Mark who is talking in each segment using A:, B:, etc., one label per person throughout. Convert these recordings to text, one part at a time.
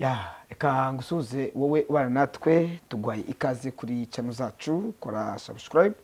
A: Ya, reka ngusuhuze wowe ubana natwe. Tuguhaye ikaze kuri channel zacu. Kora subscribe,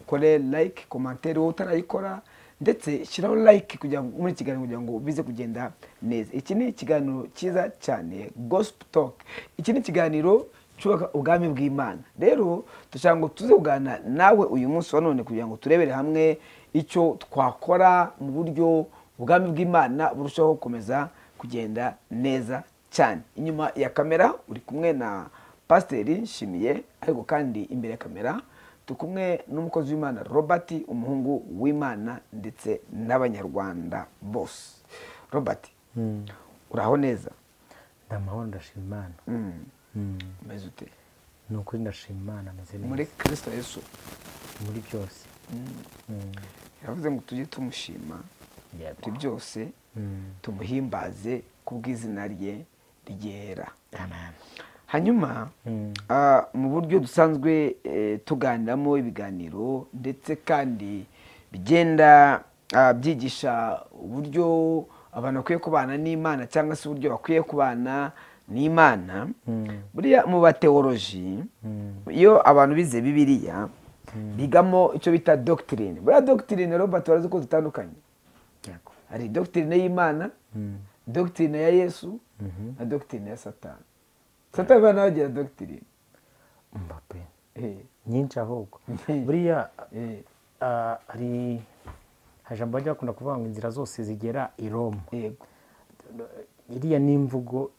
A: ukore like, commentaire wowe utarayikora, ndetse shyiraho like kugira ngo muri iki kiganiro, kugira ngo bize kugenda neza. Iki ni ikiganiro cyiza cyane, Gospel Talk. Iki ni ikiganiro cyubaka ubwami bw'Imana. Rero dushaka ngo tuze kuganira nawe uyu munsi wa none kugira ngo turebere hamwe icyo twakora mu buryo ubwami bw'Imana burushaho gukomeza kugenda neza cyane. Inyuma ya kamera uri kumwe na Pasiteri Nshimiye, ariko kandi imbere ya kamera turi kumwe n'umukozi w'Imana Robert, umuhungu w'Imana, ndetse n'Abanyarwanda bose. Robert, uraho neza?
B: Ndamahoro, ndashima Imana.
A: Umeze ute?
B: Ni ukuri ndashima Imana, ameze neza.
A: Muri Kirisito Yesu.
B: Muri byose.
A: Yavuze ngo tujye tumushima muri byose, tumuhimbaze kubw'izina rye ryera.
B: Amen.
A: Hanyuma mu buryo dusanzwe tuganiramo ibiganiro, ndetse kandi bigenda byigisha uburyo abantu bakwiye kubana n'Imana, cyangwa se uburyo bakwiye kubana n'Imana, buriya mu bateoloji, iyo abantu bize Bibiliya, bigamo icyo bita doctrine. Buriya doctrine, Robert, barazi ko zitandukanye. Hari doctrine y'Imana, doctrine ya Yesu na doctrine ya Satani. Satani bana bagira doctrine.
B: Mbappe nyinshi ahubwo buriya. Hari ijambo bajya bakunda kuvuga ngo inzira zose zigera i Roma. Iriya ni imvugo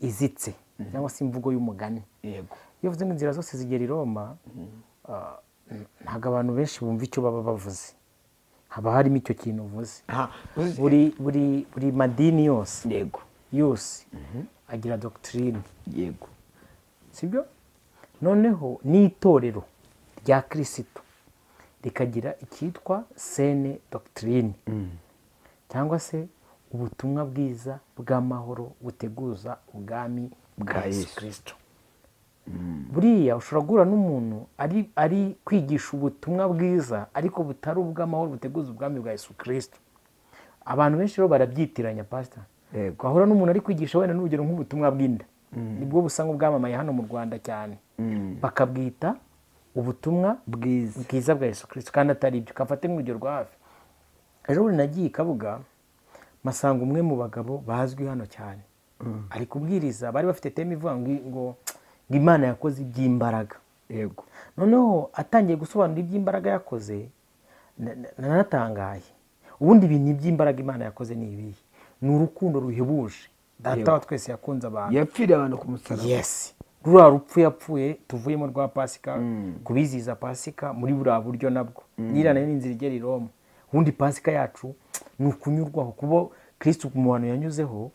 B: izitse cyangwa se imvugo y'umugani. Iyo uvuze ngo inzira zose zigera i Roma, ntabwo abantu benshi bumva icyo baba bavuze. Haba harimo icyo kintu uvuze.
A: Aha.
B: Buri madini yose yose agira doctrine. Sibyo? Noneho n'itorero rya Kirisito rikagira icyitwa saine doctrine, cyangwa se ubutumwa bwiza bw'amahoro buteguza ubwami bwa
A: Bwa
B: Yesu
A: Yesu.
B: Kirisito. Buriya ushobora guhura n'umuntu ari kwigisha ubutumwa bwiza ariko butari ubw'amahoro buteguza ubwami bwa Yesu Kirisito. Abantu benshi rero barabyitiranya, pasita. Wahura n'umuntu ari kwigisha wenda n'urugero nk'ubutumwa bw'inda, nibwo busa nk'ubwamamaye hano mu Rwanda cyane, bakabwita ubutumwa
A: bwiza
B: bwiza bwa Yesu Kirisito, kandi atari ibyo. Kafate nk'urugero rwa hafi: ejo bundi nagiye i Kabuga, mpasanga umwe mu bagabo bazwi hano cyane ari kubwiriza. Bari bafite thème ivuga ngo Imana yakoze iby'imbaraga. Noneho atangiye gusobanura iby'imbaraga yakoze, nanatangaye. Ubundi ibintu by'imbaraga Imana yakoze ni ibihe? Ni urukundo ruhebuje Data wa twese yakunze abantu.
A: Yapfiriye abantu ku musaraba.
B: Yes, ruriya rupfu yapfuye tuvuyemo rwa Pasika, kubizihiza Pasika muri buriya buryo nabwo nyiriya nayo ni inzira igera i Roma. Ubundi Pasika yacu ni ukunyurwaho kuba Kirisitu mu bantu yanyuzeho.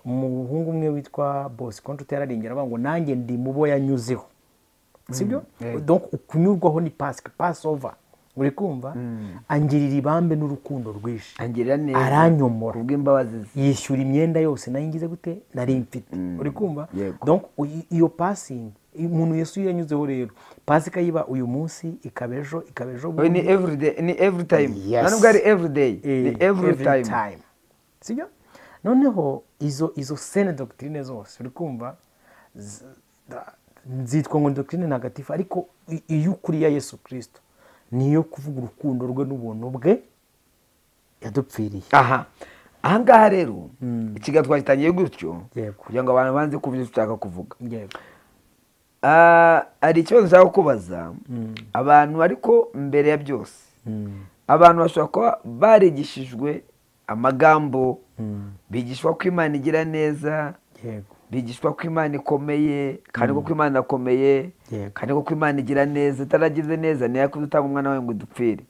B: Umuhungu umwe witwa Bosco Nshuti yararimbye aravuga ngo nanjye ndi mu bo yanyuzeho, sibyo?
A: Yego.
B: Donc ukunyurwaho ni Pasika, Passover, uri kumva? Angirira ibambe n'urukundo rwinshi.
A: Angirira neza.
B: Aranyomora.
A: Kubw'imbabazi ze.
B: Yishyura imyenda yose nayo ngize gute nari mfite, uri kumva?
A: Yego.
B: Donc iyo passing umuntu Yesu yanyuzeho rero, Pasika yiba uyu munsi, ikaba ejo, ikaba ejo
A: Oya, ni
B: bundi.
A: every day, ni every time.
B: Yes.
A: Nta nubwo ari every day, ni every time.
B: Time, sibyo? Noneho izo saine doctrine zose, uri kumva, zitwa ngo ni doctrine ntagatifu, ariko iy'ukuri ya Yesu Kirisito ni iyo kuvuga urukundo rwe n'ubuntu bwe yadupfiriye.
A: Aha ahangaha rero ikiganiro twagitangiye gutyo kugira ngo abantu banze kumva icyo dushaka kuvuga. Hari ikibazo nshaka kubaza abantu, ariko mbere ya byose, abantu bashobora kuba barigishijwe amagambo, bigishwa ko Imana igira neza, bigishwa ko Imana ikomeye, kandi koko Imana irakomeye, kandi koko Imana igira neza. Itaragize neza ntiyakuze utanga umwana wawe ngo idupfire.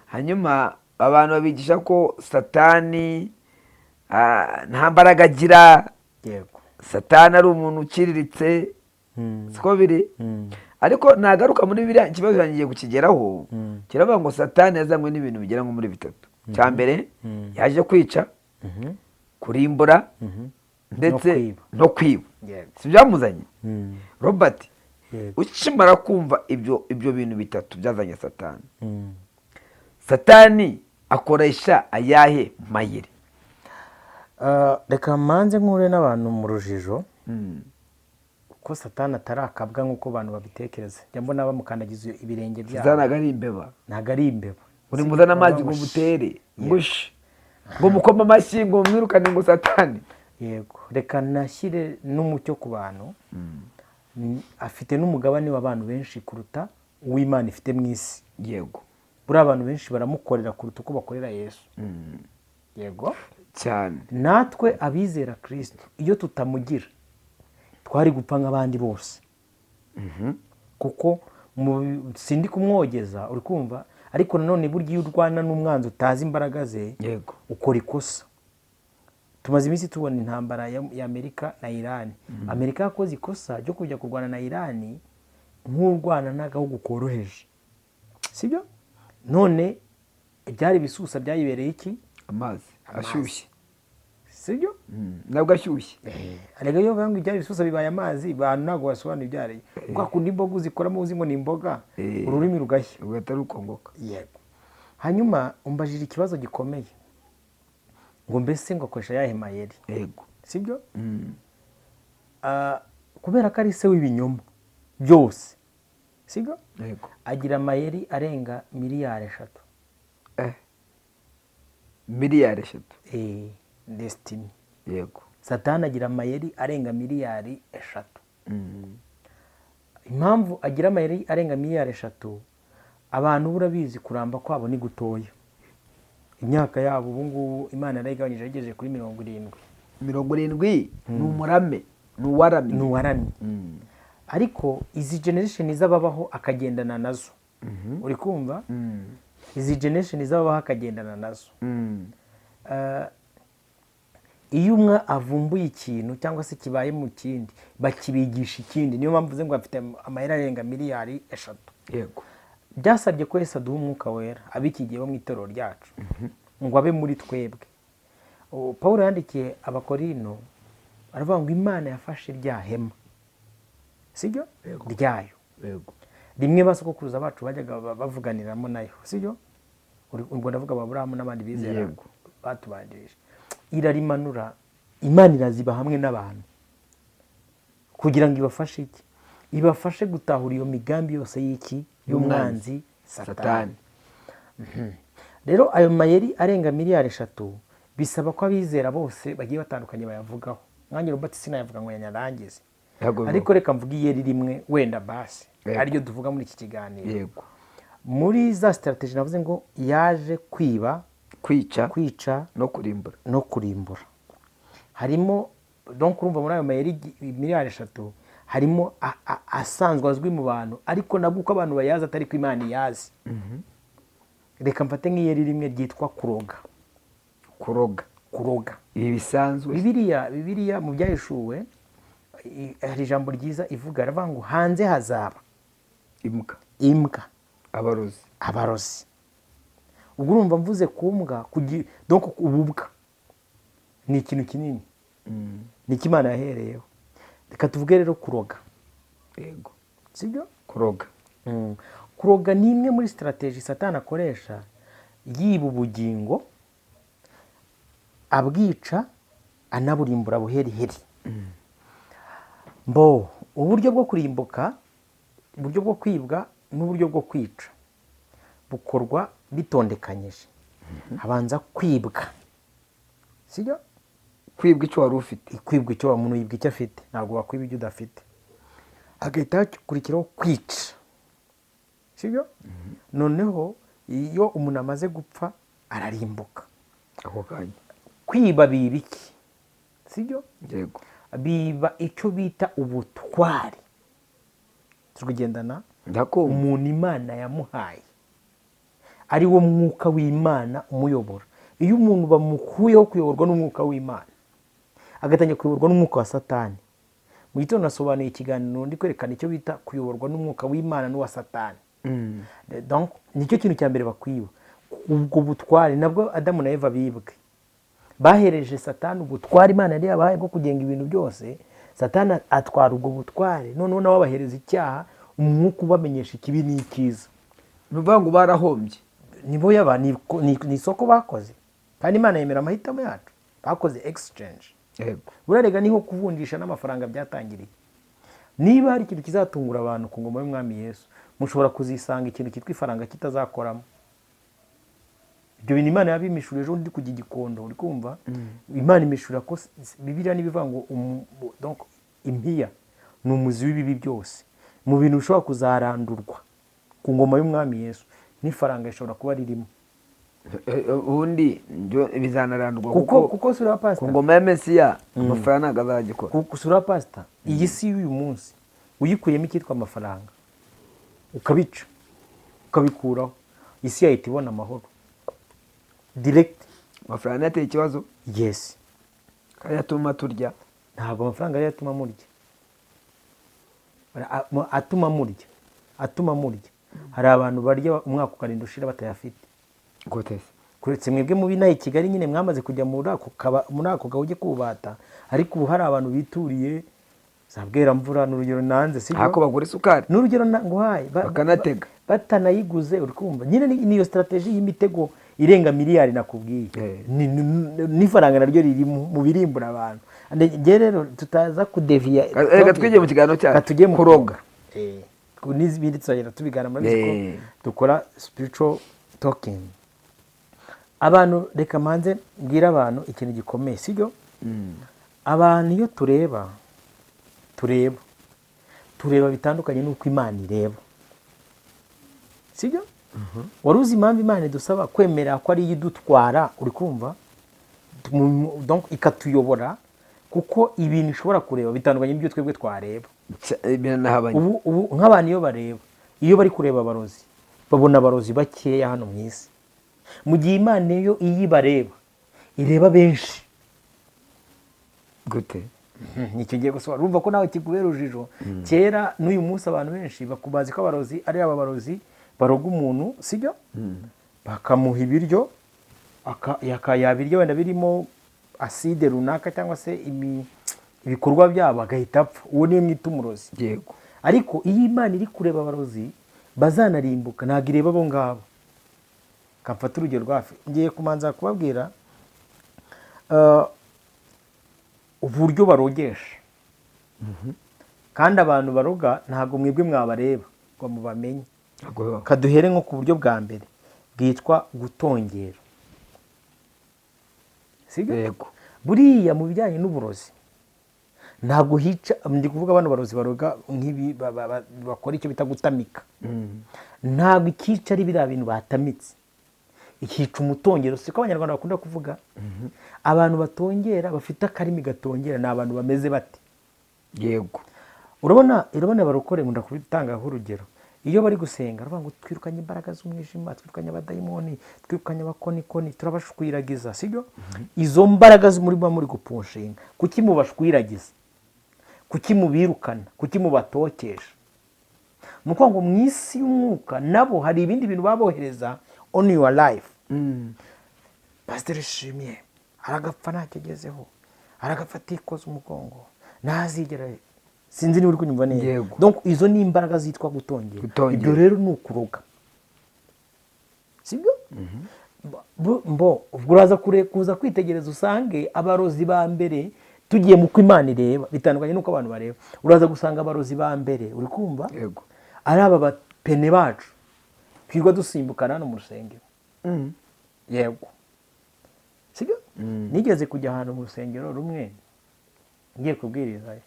A: Hanyuma abantu babigisha ko Satani nta mbaraga agira, Satani ari umuntu uciriritse. Siko biri? Ariko nagaruka muri biriya, ikibazo ngiye kukigeraho. Kiravuga ngo Satani yazanywe n'ibintu bigera nko muri bitatu. Cya mbere, yaje kwica, kurimbura, ndetse
B: No kwiba.
A: no kwiba. Si byamuzanye? Robert,
B: Yego.
A: ukimara kumva ibyo bintu bitatu byazanye Satani, Satani akoresha ayahe mayeri?
B: Reka mbanze nkure n'abantu mu rujijo ko Satani atarakabwa nk'uko abantu babitekereza. Njya mbona bamukandagiza ibirenge byabo.
A: Satani ntabwo ari imbeba.
B: Ntabwo ari imbeba.
A: Uri muzane amazi ngo mutere, ngo shi, ngo mukome amashyi, ngo mwirukane, ngo Satani.
B: Yego, reka nashyire n'umucyo ku bantu. Afite n'umugabane w'abantu benshi kuruta uw'Imana ifite mu isi. Buriya abantu benshi baramukorera kuruta uko bakorera Yesu. Yego.
A: Cyane.
B: Natwe abizera Kirisito, iyo tutamugira twari gupfa nk'abandi bose, kuko sindi kumwogeza, uri kumva? Ariko nanone burya iyo urwana n'umwanzi utazi imbaraga ze, ukora ikosa. Tumaze iminsi tubona intambara ya Amerika na Irani. Amerika yakoze ikosa ryo kujya kurwana na Irani nk'urwana n'agahugu koroheje, sibyo? None ibyari ibisusa byayibereye iki?
A: Amazi ashyushye.
B: Sibyo?
A: Ntabwo ashyushye.
B: Erega iyo bavuga ngo ibyari ibisusa bibaye amazi, abantu ntabwo basobanura ibyo ari byo. Kwa kundi imboga uzikoramo uzi ngo ni imboga, ururimi rugashya,
A: ugahita rukongoka.
B: Yego. Hanyuma umbajije ikibazo gikomeye ngo mbese ngo akoresha ayahe mayeri? Sibyo? Kubera ko ari se w'ibinyoma byose, sibyo?
A: Yego.
B: Agira amayeri arenga miliyari 3.
A: Miliyari 3?
B: Destiny. Satani agira amayeri arenga miliyari 3. Impamvu agira amayeri arenga miliyari 3, abantu urabizi kuramba kwabo ni gutoya. Imyaka yabo ubu ngubu Imana yarayigabanyije, yagejeje kuri 70.
A: 70 ni umurame, ni uwaramye.
B: Ni uwaramye. Ariko izi generation z'ababaho akagendana nazo, uri kumva? Izi generation z'ababaho akagendana nazo. Iyo umwe avumbuye ikintu cyangwa se kibaye mu kindi, bakibigisha ikindi. Niyo mpamvu mvuze ngo afite amayeri arenga miliyari 3. Byasabye ko Yesu aduha Umwuka Wera ab'iki gihe bo mu itorero ryacu ngo abe muri twebwe. Paul yandikiye Abakorino aravuga ngo Imana yafashe rya hema, sibyo?
A: Yego.
B: Ryayo rimwe basogokuruza bacu bajyaga bavuganiramo nayo, sibyo? Ubwo ndavuga Aburahamu n'abandi bizera batubanjirije. Irarimanura, Imana iraziba hamwe n'abantu kugira ngo ibafashe iki? Ibafashe gutahura iyo migambi yose y'iki? Y'umwanzi Satani.
A: Satani.
B: Rero ayo mayeri arenga miliyari 3 bisaba ko abizera bose bagiye batandukanye bayavugaho. Nkanjye Robert sinayavuga ngo yanyarangize.
A: Ntabwo bibaho.
B: Ariko reka mvuge iyeri rimwe wenda basi, ariryo tuvuga muri iki kiganiro. Muri za strategy navuze ngo yaje kwiba,
A: kwica,
B: kwica
A: no kurimbura.
B: No kurimbura harimo. Donc urumva muri ayo mayeri miliyari 3 harimo asanzwe azwi mu bantu, ariko nabwo uko abantu bayazi atari ko Imana iyazi. Reka mfate nk'iyeri rimwe ryitwa kuroga.
A: Kuroga?
B: Kuroga.
A: Ibi bisanzwe.
B: Bibiliya mu Byahishuwe hari ijambo ryiza ivuga, aravuga ngo hanze hazaba
A: imbwa,
B: imbwa,
A: abarozi.
B: Abarozi. Ubwo urumva mvuze ku mbwa, donc ububwa ni ikintu kinini, ni icyo Imana yahereyeho. Reka tuvuge rero kuroga. Sibyo?
A: Kuroga.
B: Kuroga ni imwe muri strategy Satani akoresha yiba ubugingo, abwica, anaburimbura buheriheri. Mbo uburyo bwo kurimbuka, uburyo bwo kwibwa n'uburyo bwo kwica bukorwa bitondekanyije. Habanza kwibwa, sibyo?
A: Kwibwa icyo wari ufite.
B: Kwibwa icyo umuntu yibwa icyo afite, ntabwo wakwiba ibyo udafite. Hagahita hakurikiraho kwica, sibyo? Noneho iyo umuntu amaze gupfa ararimbuka.
A: Ako kanya.
B: Kwiba biba iki, sibyo?
A: Yego.
B: Biba icyo bita ubutware. Turi kugendana?
A: Ndakumva.
B: Umuntu Imana yamuhaye ari wo Mwuka w'Imana umuyobora. Iyo umuntu bamukuyeho kuyoborwa n'Umwuka w'Imana, agatangira kuyoborwa n'umwuka wa Satani. Mu gitondo nasobanuye ikiganiro ndi kwerekana icyo bita kuyoborwa n'Umwuka w'Imana n'uwa Satani. Donc nicyo kintu cya mbere bakwiba, ubwo butware. Nabwo Adamu na Eva bibwe, bahereje Satani ubutware Imana yari yabahaye bwo kugenga ibintu byose. Satani atwara ubwo butware, noneho nawe abahereza icyaha, umwuka ubamenyesha ikibi n'icyiza.
A: Ni ukuvuga ngo barahombye.
B: Nibo yaba ni isoko bakoze, kandi Imana yemera amahitamo yacu. Bakoze exchange.
A: Yego.
B: Burarega niho kuvunjisha n'amafaranga byatangiriye. Niba hari ikintu kizatungura abantu ku ngoma y'umwami Yesu, mushobora kuzisanga ikintu cyitwa ifaranga kitazakoramo. Ibyo bintu Imana yabimishuriye ejo ndi kujya Igikondo, uri kumva? Imana imishurira ko Bibiliya nibivuga ngo donc impiya ni umuzi w'ibibi byose. Mu bintu bishobora kuzarandurwa ku ngoma y'umwami Yesu, n'ifaranga rishobora kuba ririmo.
A: Ubundi bizanarandurwa
B: kuko sura
A: ku
B: pastor
A: ngoma ya Mesiya amafaranga ntabwo azagikora.
B: Sura pastor, iyi si y'uyu munsi uyikuyemo icyitwa amafaranga, ukabica ukabikuraho, isi yahita ibona amahoro direct.
A: Amafaranga yateye ikibazo.
B: Yes.
A: Kandi atuma turya.
B: Ntabwo amafaranga ariyo atuma murya. Atuma murya, atuma murya. Hari abantu barya umwaka ukarinda ushira batayafite.
A: Gute se?
B: Kuretse mwebwe mubi naho i Kigali nyine mwamaze kujya muri ako gahuge k'ububata, ariko ubu hari abantu bituriye za Bweramvura, ni urugero nanze, sibyo?
A: Ntako bagura isukari.
B: Ni urugero nguhaye.
A: Bakanatega.
B: Batanayiguze, uri kumva nyine niyo strategy y'imitego irenga miliyari nakubwiye. N'ifaranga naryo riri mu birimbura abantu. Njye rero tutaza kudeviya.
A: Reka twigire mu kiganiro cyacu.
B: Tujye mu
A: kuroga.
B: N'izindi tuzagenda tubigana muri ko dukora spiritual talking. Abantu, reka manze mbwire abantu ikintu gikomeye, sibyo? Abantu iyo tureba, tureba bitandukanye n'uko Imana ireba, sibyo? Wari uzi impamvu Imana idusaba kwemera ko ariyo idutwara, uri kumva? Donc ikatuyobora, kuko ibintu ishobora kureba bitandukanye n'ibyo twebwe twareba.
A: Biranahabanye.
B: Ubu nk'abantu iyo bareba, iyo bari kureba abarozi, babona abarozi bakeya hano mu isi, mu gihe Imana iyo ibareba ireba benshi.
A: Gute?
B: Nicyo ngiye gusobanura. Urumva ko nawe kikubera urujijo. Kera n'uyu munsi abantu benshi bakubazi ko abarozi ari aba barozi baroga umuntu, sibyo? Bakamuha ibiryo, yabirya wenda birimo acide runaka cyangwa se ibikorwa byabo, agahita apfa. Uwo niwe mwita umurozi.
A: Yego.
B: Ariko iyo Imana iri kureba abarozi bazanarimbuka, ntabwo ireba abo ngabo. Kamfata urugero rwa hafi, ngiye kumanza kubabwira uburyo barogesha. Kandi abantu baroga ntabwo mwebwe mwabareba ngo mubamenye.
A: Ntabwo bibaho.
B: Kaduhere nko ku buryo bwa mbere bwitwa gutongera, sibyo?
A: Yego.
B: Buriya mu bijyanye n'uburozi ntabwo hica, ndi kuvuga bano barozi baroga nk'ibi bakora icyo bita gutamika, ntabwo ikica ari biriya bintu batamitse, ikica umutongero. Siko abanyarwanda bakunda kuvuga? Abantu batongera, bafite akarimi gatongera, ni abantu bameze bate?
A: Yego.
B: Urabona abarokore, nkunda kubitangaho urugero, iyo bari gusenga baravuga ngo twirukanye imbaraga z'umwijima, twirukanye abadayimoni, twirukanye abakonikoni, turabashwiragiza, sibyo? Izo mbaraga muri muba muri gupushinga, kuki mubashwiragiza? Kuki mubirukana? Kuki mubatokesha? Ni ukuvuga ngo mu isi y'umwuka nabo hari ibindi bintu babohereza on your life. Pasiteri Shimiye aragapfa ntacyo agezeho, aragapfa atikoza umugongo, ntazigera, sinzi niba uri kunyumva neza.
A: Yego.
B: Donc izo ni imbaraga zitwa gutongera.
A: Gutongera.
B: Ibyo rero ni ukuroga, sibyo? Mbo ubwo uraza kure kuza kwitegereza usange abarozi ba mbere, tugiye mu ko Imana ireba bitandukanye n'uko abantu bareba, uraza gusanga abarozi ba mbere, uri kumva,
A: Yego.
B: ari aba bapene bacu twirwa dusimbukana hano mu rusengero. Yego, sibyo? Nigeze kujya ahantu mu rusengero rumwe ngiye kubwirizayo,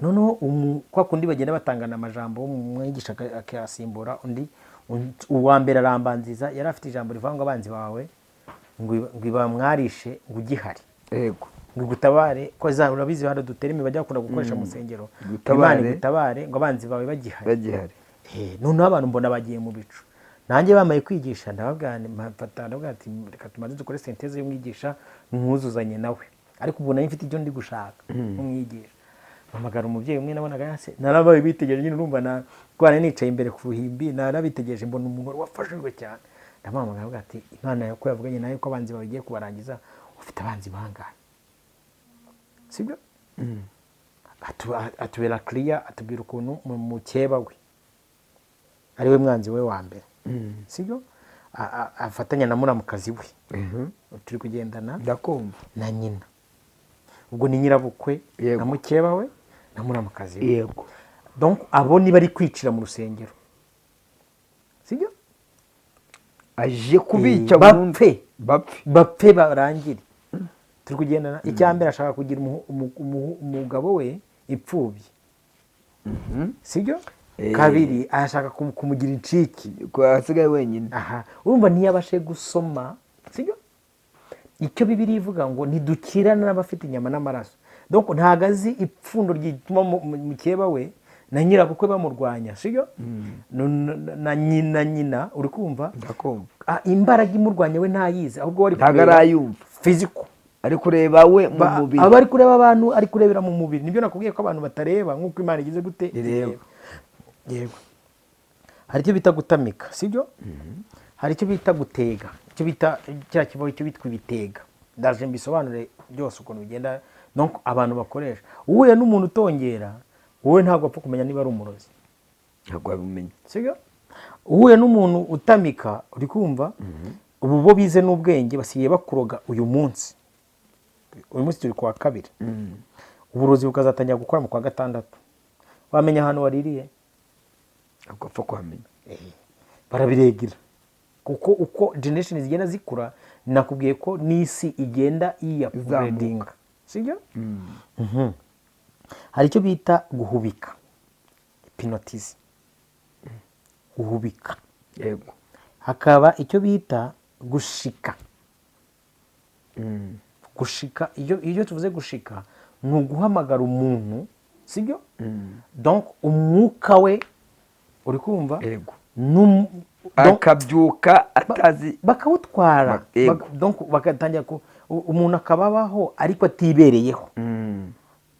B: noneho kwa kundi bagenda batangana amajambo, umwigisha akayasimbura undi, uwa mbere arambanziza, yari afite ijambo rivuga ngo abanzi bawe ngo ibamwarishe ngo ugihari,
A: Yego.
B: ngo igutabare, ko urabizi hano dutera imibare bajya bakunda gukoresha mu nsengero.
A: Igutabare.
B: Imana igutabare ngo abanzi bawe bagihari.
A: Bagihari.
B: Noneho abantu mbona bagiye mu bicu, nanjye bamaye kwigisha, ndababwira nti, mfata ndababwira ati reka tumaze dukore synthèse y'umwigisha mwuzuzanye nawe, ariko ubu nari mfite ibyo ndi gushaka nk'umwigisha. Mpamagara umubyeyi umwe nabonaga yase, narabaye bitegereje nyine, urumva na rwana nicaye imbere ku ruhimbi, narabitegereje mbona umuntu wafashijwe cyane. Ndamuhamagara ndavuga ati Imana yawe ko yavuganye nawe ko abanzi bawe igiye kubarangiza, ufite abanzi bangahe? Sibyo? Atubera clear, atubwira ukuntu mu mukeba we ari we mwanzi we wa mbere, sibyo? afatanya na muramukazi we. Turi kugendana?
A: Ndakumva.
B: Na nyina, ubwo ni nyirabukwe, na mukeba we na muramukazi we. Donc abo niba ari kwicira mu rusengero, sibyo?
A: Aje kubica burundu.
B: Bapfe.
A: Bapfe.
B: Bapfe barangire. Turi kugendana? Icya mbere, ashaka kugira umugabo we ipfubyi, sibyo? Kabiri, arashaka kumugira incike.
A: Ko asigaye wenyine.
B: Aha urumva ntiyabashe gusoma, sibyo? Icyo Bibiliya ivuga ngo ntidukirana n'abafite inyama n'amaraso. Donc ntabwo azi ipfundo ryituma mukeba we na nyirabukwe bamurwanya, sibyo? Na nyina, uri kumva?
A: Ndakumva.
B: Ah, imbaraga imurwanya we ntayizi, ahubwo we ari
A: Ntabwo
B: kureba
A: arayumva.
B: physical.
A: Ari kureba we mu mubiri.
B: Aba ari kureba abantu, ari kurebera mu mubiri. Nibyo nakubwiye ko abantu batareba nk'uko Imana igize gute?
A: Ireba.
B: Yego. Hari icyo bita gutamika, sibyo? Hari icyo bita gutega, icyo bita cya kibaho, icyo bitwa ibitega. Ndaje mbisobanure byose ukuntu bigenda. Donc abantu bakoresha, uhuye n'umuntu utongera, wowe ntabwo apfa kumenya niba ari umurozi.
A: Ntabwo wabimenya.
B: Sibyo? Uhuye n'umuntu utamika, uri kumva, ubu bo bize n'ubwenge, basigaye bakuroga uyu munsi. Uyu munsi turi kuwa kabiri, uburozi bukazatangira gukora mu kwa gatandatu. Wamenya ahantu waririye?
A: Ntabwo apfa kuhamenya.
B: Barabiregira, kuko uko generation zigenda zikura, nakubwiye ko n'isi igenda iya-upgradinga, sibyo? Hari icyo bita guhubika, hypnotism, guhubika. Hakaba icyo bita gushika. Gushika, iyo tuvuze gushika, ni uguhamagara umuntu, sibyo? Donc umwuka we, uri kumva?
A: Yego.
B: Donc,
A: Akabyuka atazi.
B: Bakawutwara.
A: Yego.
B: Donc bagatangira umuntu akababaho ariko atibereyeho.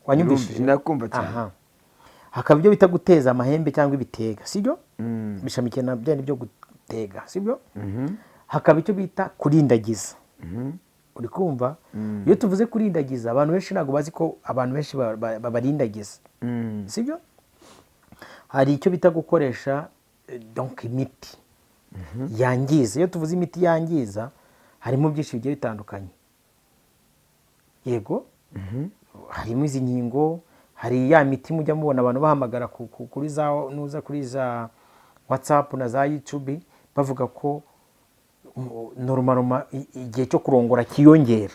B: Wanyumvishije?
A: Ndakumva cyane.
B: Aha. Hakaba ibyo bita guteza amahembe cyangwa ibitega, sibyo? Bishamikiye na bya byo gutega, sibyo? Hakaba icyo bita kurindagiza. Uri kumva? Iyo tuvuze kurindagiza, abantu benshi ntabwo bazi ko abantu benshi babarindagiza, sibyo? Hari icyo bita gukoresha donc imiti yangiza. Iyo tuvuze imiti yangiza, harimo byinshi bigiye bitandukanye. Yego, harimo izi nkingo, hari ya miti mujya mubona abantu bahamagara kuri za nuza, kuri za WhatsApp na za YouTube, bavuga ko normalement igihe cyo kurongora kiyongera.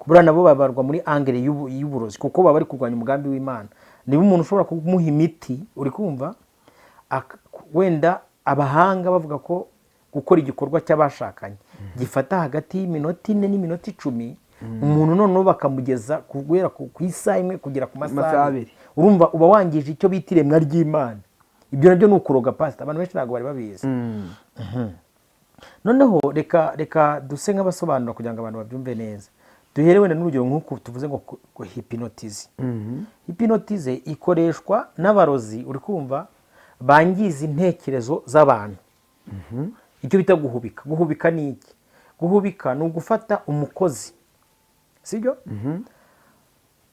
B: Buriya nabo babarwa muri angle y'uburozi, kuko baba bari kurwanya umugambi w'Imana. Niba umuntu ushobora kumuha imiti, uri kumva, wenda abahanga bavuga ko gukora igikorwa cy'abashakanye gifata hagati y'iminota 4 n'iminota 10, umuntu noneho bakamugeza guhera ku isaha imwe kugera ku masaha
A: Amasaha
B: abiri.
A: abiri.
B: Urumva uba wangije icyo bita iremwa ry'Imana. Ibyo nabyo ni ukuroga, pasita. Abantu benshi ntabwo bari babizi. Noneho reka duse nk'abasobanura kugira ngo abantu babyumve neza. Duhere wenda n'urugero nk'uku tuvuze ngo hypnotism. Hypnotism ikoreshwa n'abarozi, uri kumva, bangiza intekerezo z'abantu. Icyo bita guhubika. Guhubika ni iki? Guhubika ni ugufata umukozi, sibyo?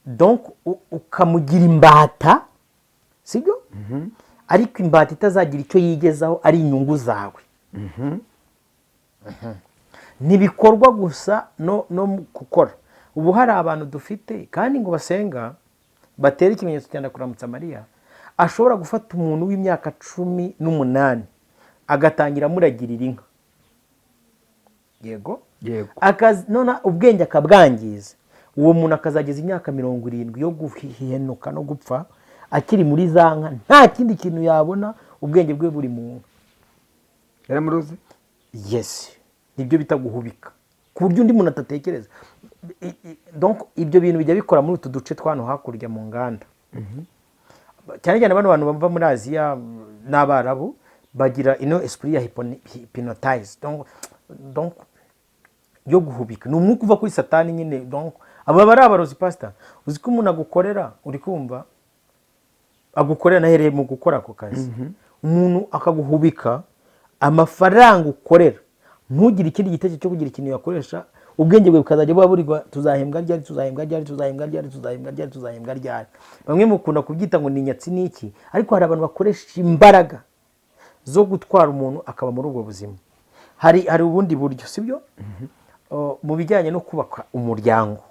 B: Donc ukamugira imbata, sibyo? Ariko imbata itazagira icyo yigezaho, ari inyungu zawe. Ntibikorwa gusa no mu gukora. Ubu hari abantu dufite kandi ngo basenga, batera ikimenyetso cya Ndakuramutsa Mariya, ashobora gufata umuntu w'imyaka 18 agatangira amuragirira inka. Yego. None ubwenge akabwangiza, uwo muntu akazageza imyaka 70 yo guhenuka no gupfa akiri muri za nka, nta kindi kintu yabona, ubwenge bwe buri mu nka.
A: Yaramuroze.
B: Yes, nibyo bita guhubika, ku buryo undi muntu adatekereza. Donc ibyo bintu bijya bikora muri utu duce twa hano hakurya mu nganda, cyane cyane bano bantu bava muri Aziya n'Abarabu bagira ino esprit ya hypnotize, donc yo guhubika. Ni umwuka uva kuri Satani nyine. Donc aba bari abarozi, pastor. Uzi ko umuntu agukorera, uri kumva, agukorera, nahereye mu gukora ako kazi, umuntu akaguhubika amafaranga ukorera, ntugire ikindi gitekerezo cyo kugira ikintu yakoresha, ubwenge bwe bukazajya buba burirwa: tuzahembwa ryari? Tuzahembwa ryari? Tuzahembwa ryari? Tuzahembwa ryari? Tuzahembwa ryari? Bamwe mukunda kubyita ngo ni inyatsi n'iki, ariko hari abantu bakoresha imbaraga zo gutwara umuntu akaba muri ubwo buzima. Hari ubundi buryo, sibyo? Mu bijyanye no kubaka umuryango,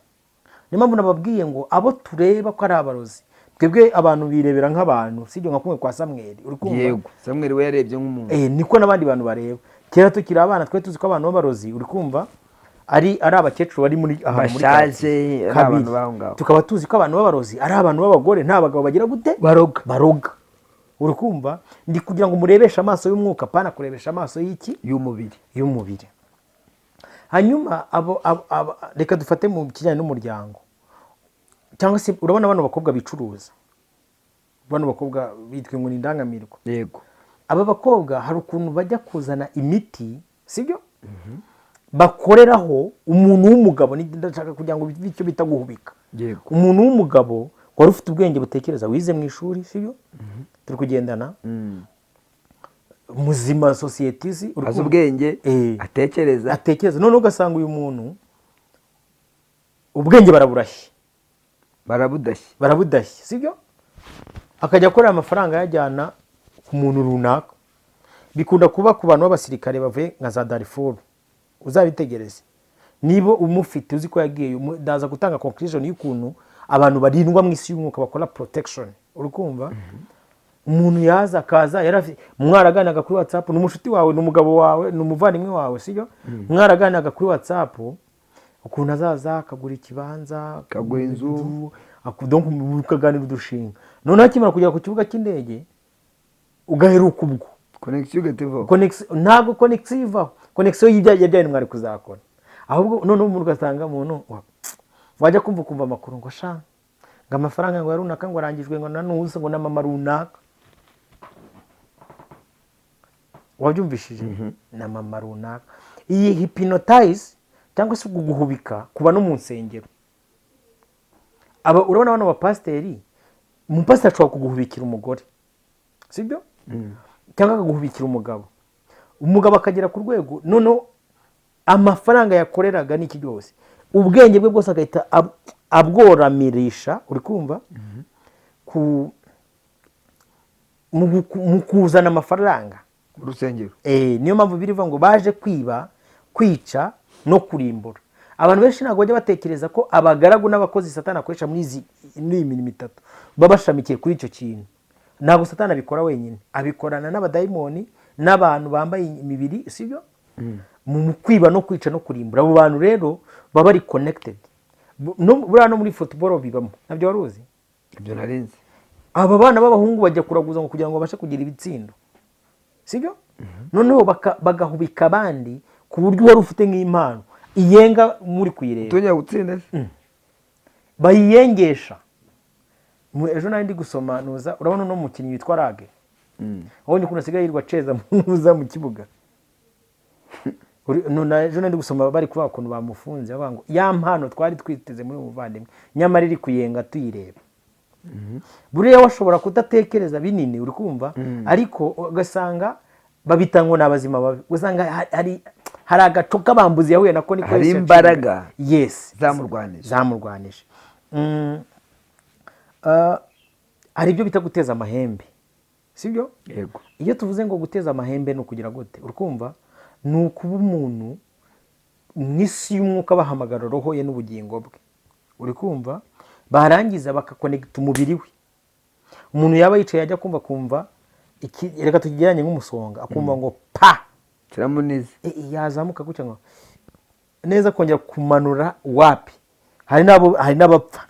B: niyo mpamvu nababwiye ngo abo tureba ko ari abarozi, twebwe abantu birebera nk'abantu, sibyo? Nka kumwe kwa Samweli, uri kumva?
A: Yego, Samweli we yarebye nk'umuntu.
B: Niko n'abandi bantu bareba. Kera tukiri abana, twari tuzi ko abantu b'abarozi, uri kumva, ari abakecuru bari muri ahantu muri
A: Bashaje,
B: quartier.
A: ari
B: Kabiri,
A: abantu b'aho ngaho.
B: Tukaba tuzi ko abantu b'abarozi ari abantu b'abagore, nta bagabo bagira gute?
A: Baroga.
B: Baroga, uri kumva? Ndi kugira ngo murebeshe amaso y'umwuka, apana kurebesha amaso y'iki?
A: Y'umubiri.
B: Y'umubiri. Hanyuma abo, reka dufate mu kijyanye n'umuryango, cyangwa se urabona bano bakobwa bicuruza, bano bakobwa bitwa ngo ni indangamirwa. Aba bakobwa hari ukuntu bajya kuzana imiti, sibyo, bakoreraho umuntu w'umugabo. Ndashaka kugira ngo bive icyo bita guhubika. Umuntu w'umugabo wari ufite ubwenge butekereza, wize mu ishuri, sibyo? Turi kugendana? Muzima, sosiyete izi, uri
A: Azi
B: kumva?
A: ubwenge. Atekereza.
B: Atekereza. Noneho ugasanga uyu muntu ubwenge baraburashye.
A: Barabudashye.
B: Barabudashye, sibyo? Akajya akorera amafaranga ayajyana ku muntu runaka. Bikunda kuba ku bantu b'abasirikare bavuye nka za Darifuru. Uzabitegereze, niba umufite uzi ko yagiye, ndaza gutanga conclusion y'ukuntu abantu barindwa mu isi y'umwuka, bakora protection, uri kumva? Umuntu yaza akaza mwaraganiraga kuri WhatsApp, ni umushuti wawe, ni umugabo wawe, ni umuvandimwe wawe, sibyo? Mwaraganiraga kuri WhatsApp ukuntu azaza akagura ikibanza,
A: Akagura inzu.
B: Donc mukaganira udushinga. Noneho akimara kugera ku kibuga cy'indege, ugaheruka ubwo
A: Connexion igahita ivaho.
B: Ntabwo connexion ivaho, connexion y'ibya bintu mwari kuzakora. Ahubwo noneho umuntu ugasanga umuntu wajya kumva ukumva amakuru ngo sha, ngo amafaranga ngo ya runaka ngo arangijwe ngo na nuza, ngo na mama runaka, wabyumvishije, na mama runaka. Iyi hypnotize cyangwa se guhubika kuba no mu nsengero. Aba urabona bano bapasiteri, umupasiteri ashobora kuguhubikira umugore, sibyo? Cyangwa akaguhubikira umugabo, umugabo akagera ku rwego noneho amafaranga yakoreraga n'iki byose, ubwenge bwe bwose agahita abworamirisha, uri kumva, mu kuzana amafaranga
A: Mu rusengero.
B: Niyo mpamvu birivuga ngo baje kwiba, kwica no kurimbura. Abantu benshi ntabwo bajya batekereza ko abagaragu n'abakozi Satani akoresha muri iyi mirimo itatu baba bashamikiye kuri icyo kintu. Ntabwo Satani abikora wenyine, abikorana n'abadayimoni n'abantu bambaye imibiri, sibyo, mu kwiba no kwica no kurimbura. Abo bantu rero baba bari connected. Buriya no muri football bibamo, ntabyo wari uzi?
A: Ibyo narinzi.
B: Aba bana b'abahungu bajya kuraguza ngo kugira ngo babashe kugira ibitsindo, sibyo? Noneho bagahubika abandi ku buryo wari ufite nk'impano iyenga muri kuyireba.
A: Utongera gutsinda se?
B: Bayiyengesha. Ejo nari ndi gusoma nuza, urabona uno mukinnyi witwa Rage, wabonye ukuntu asigaye yirwa aceza muza mu kibuga? Ejo nari ndi gusoma bari kuvuga ukuntu bamufunze, bavuga ngo ya mpano twari twiteze muri uyu muvandimwe nyamara iri kuyenga tuyireba. Buriya washobora kudatekereza binini, uri kumva, ariko ugasanga babita ngo ni abazima babi, ugasanga hari agaco k'abambuzi yahuye nako, niko
A: Hari
B: Yesu
A: imbaraga
B: yaciye. Yes.
A: zamurwanije.
B: Zamurwanije. Hari ibyo bita guteza amahembe, sibyo?
A: Yego.
B: Iyo tuvuze ngo guteza amahembe ni ukugira gute, uri kumva? Ni ukuba umuntu mu isi y'umwuka bahamagara roho ye n'ubugingo bwe, uri kumva, barangiza bakakonegita umubiri we. Umuntu yaba yicaye, yajya kumva kumva reka tukigereranye nk'umusonga, akumva ngo pa!
A: Kiramunize.
B: Yazamuka gutya ngo neza, kongera kumanura wapi. Hari n'abo, hari n'abapfa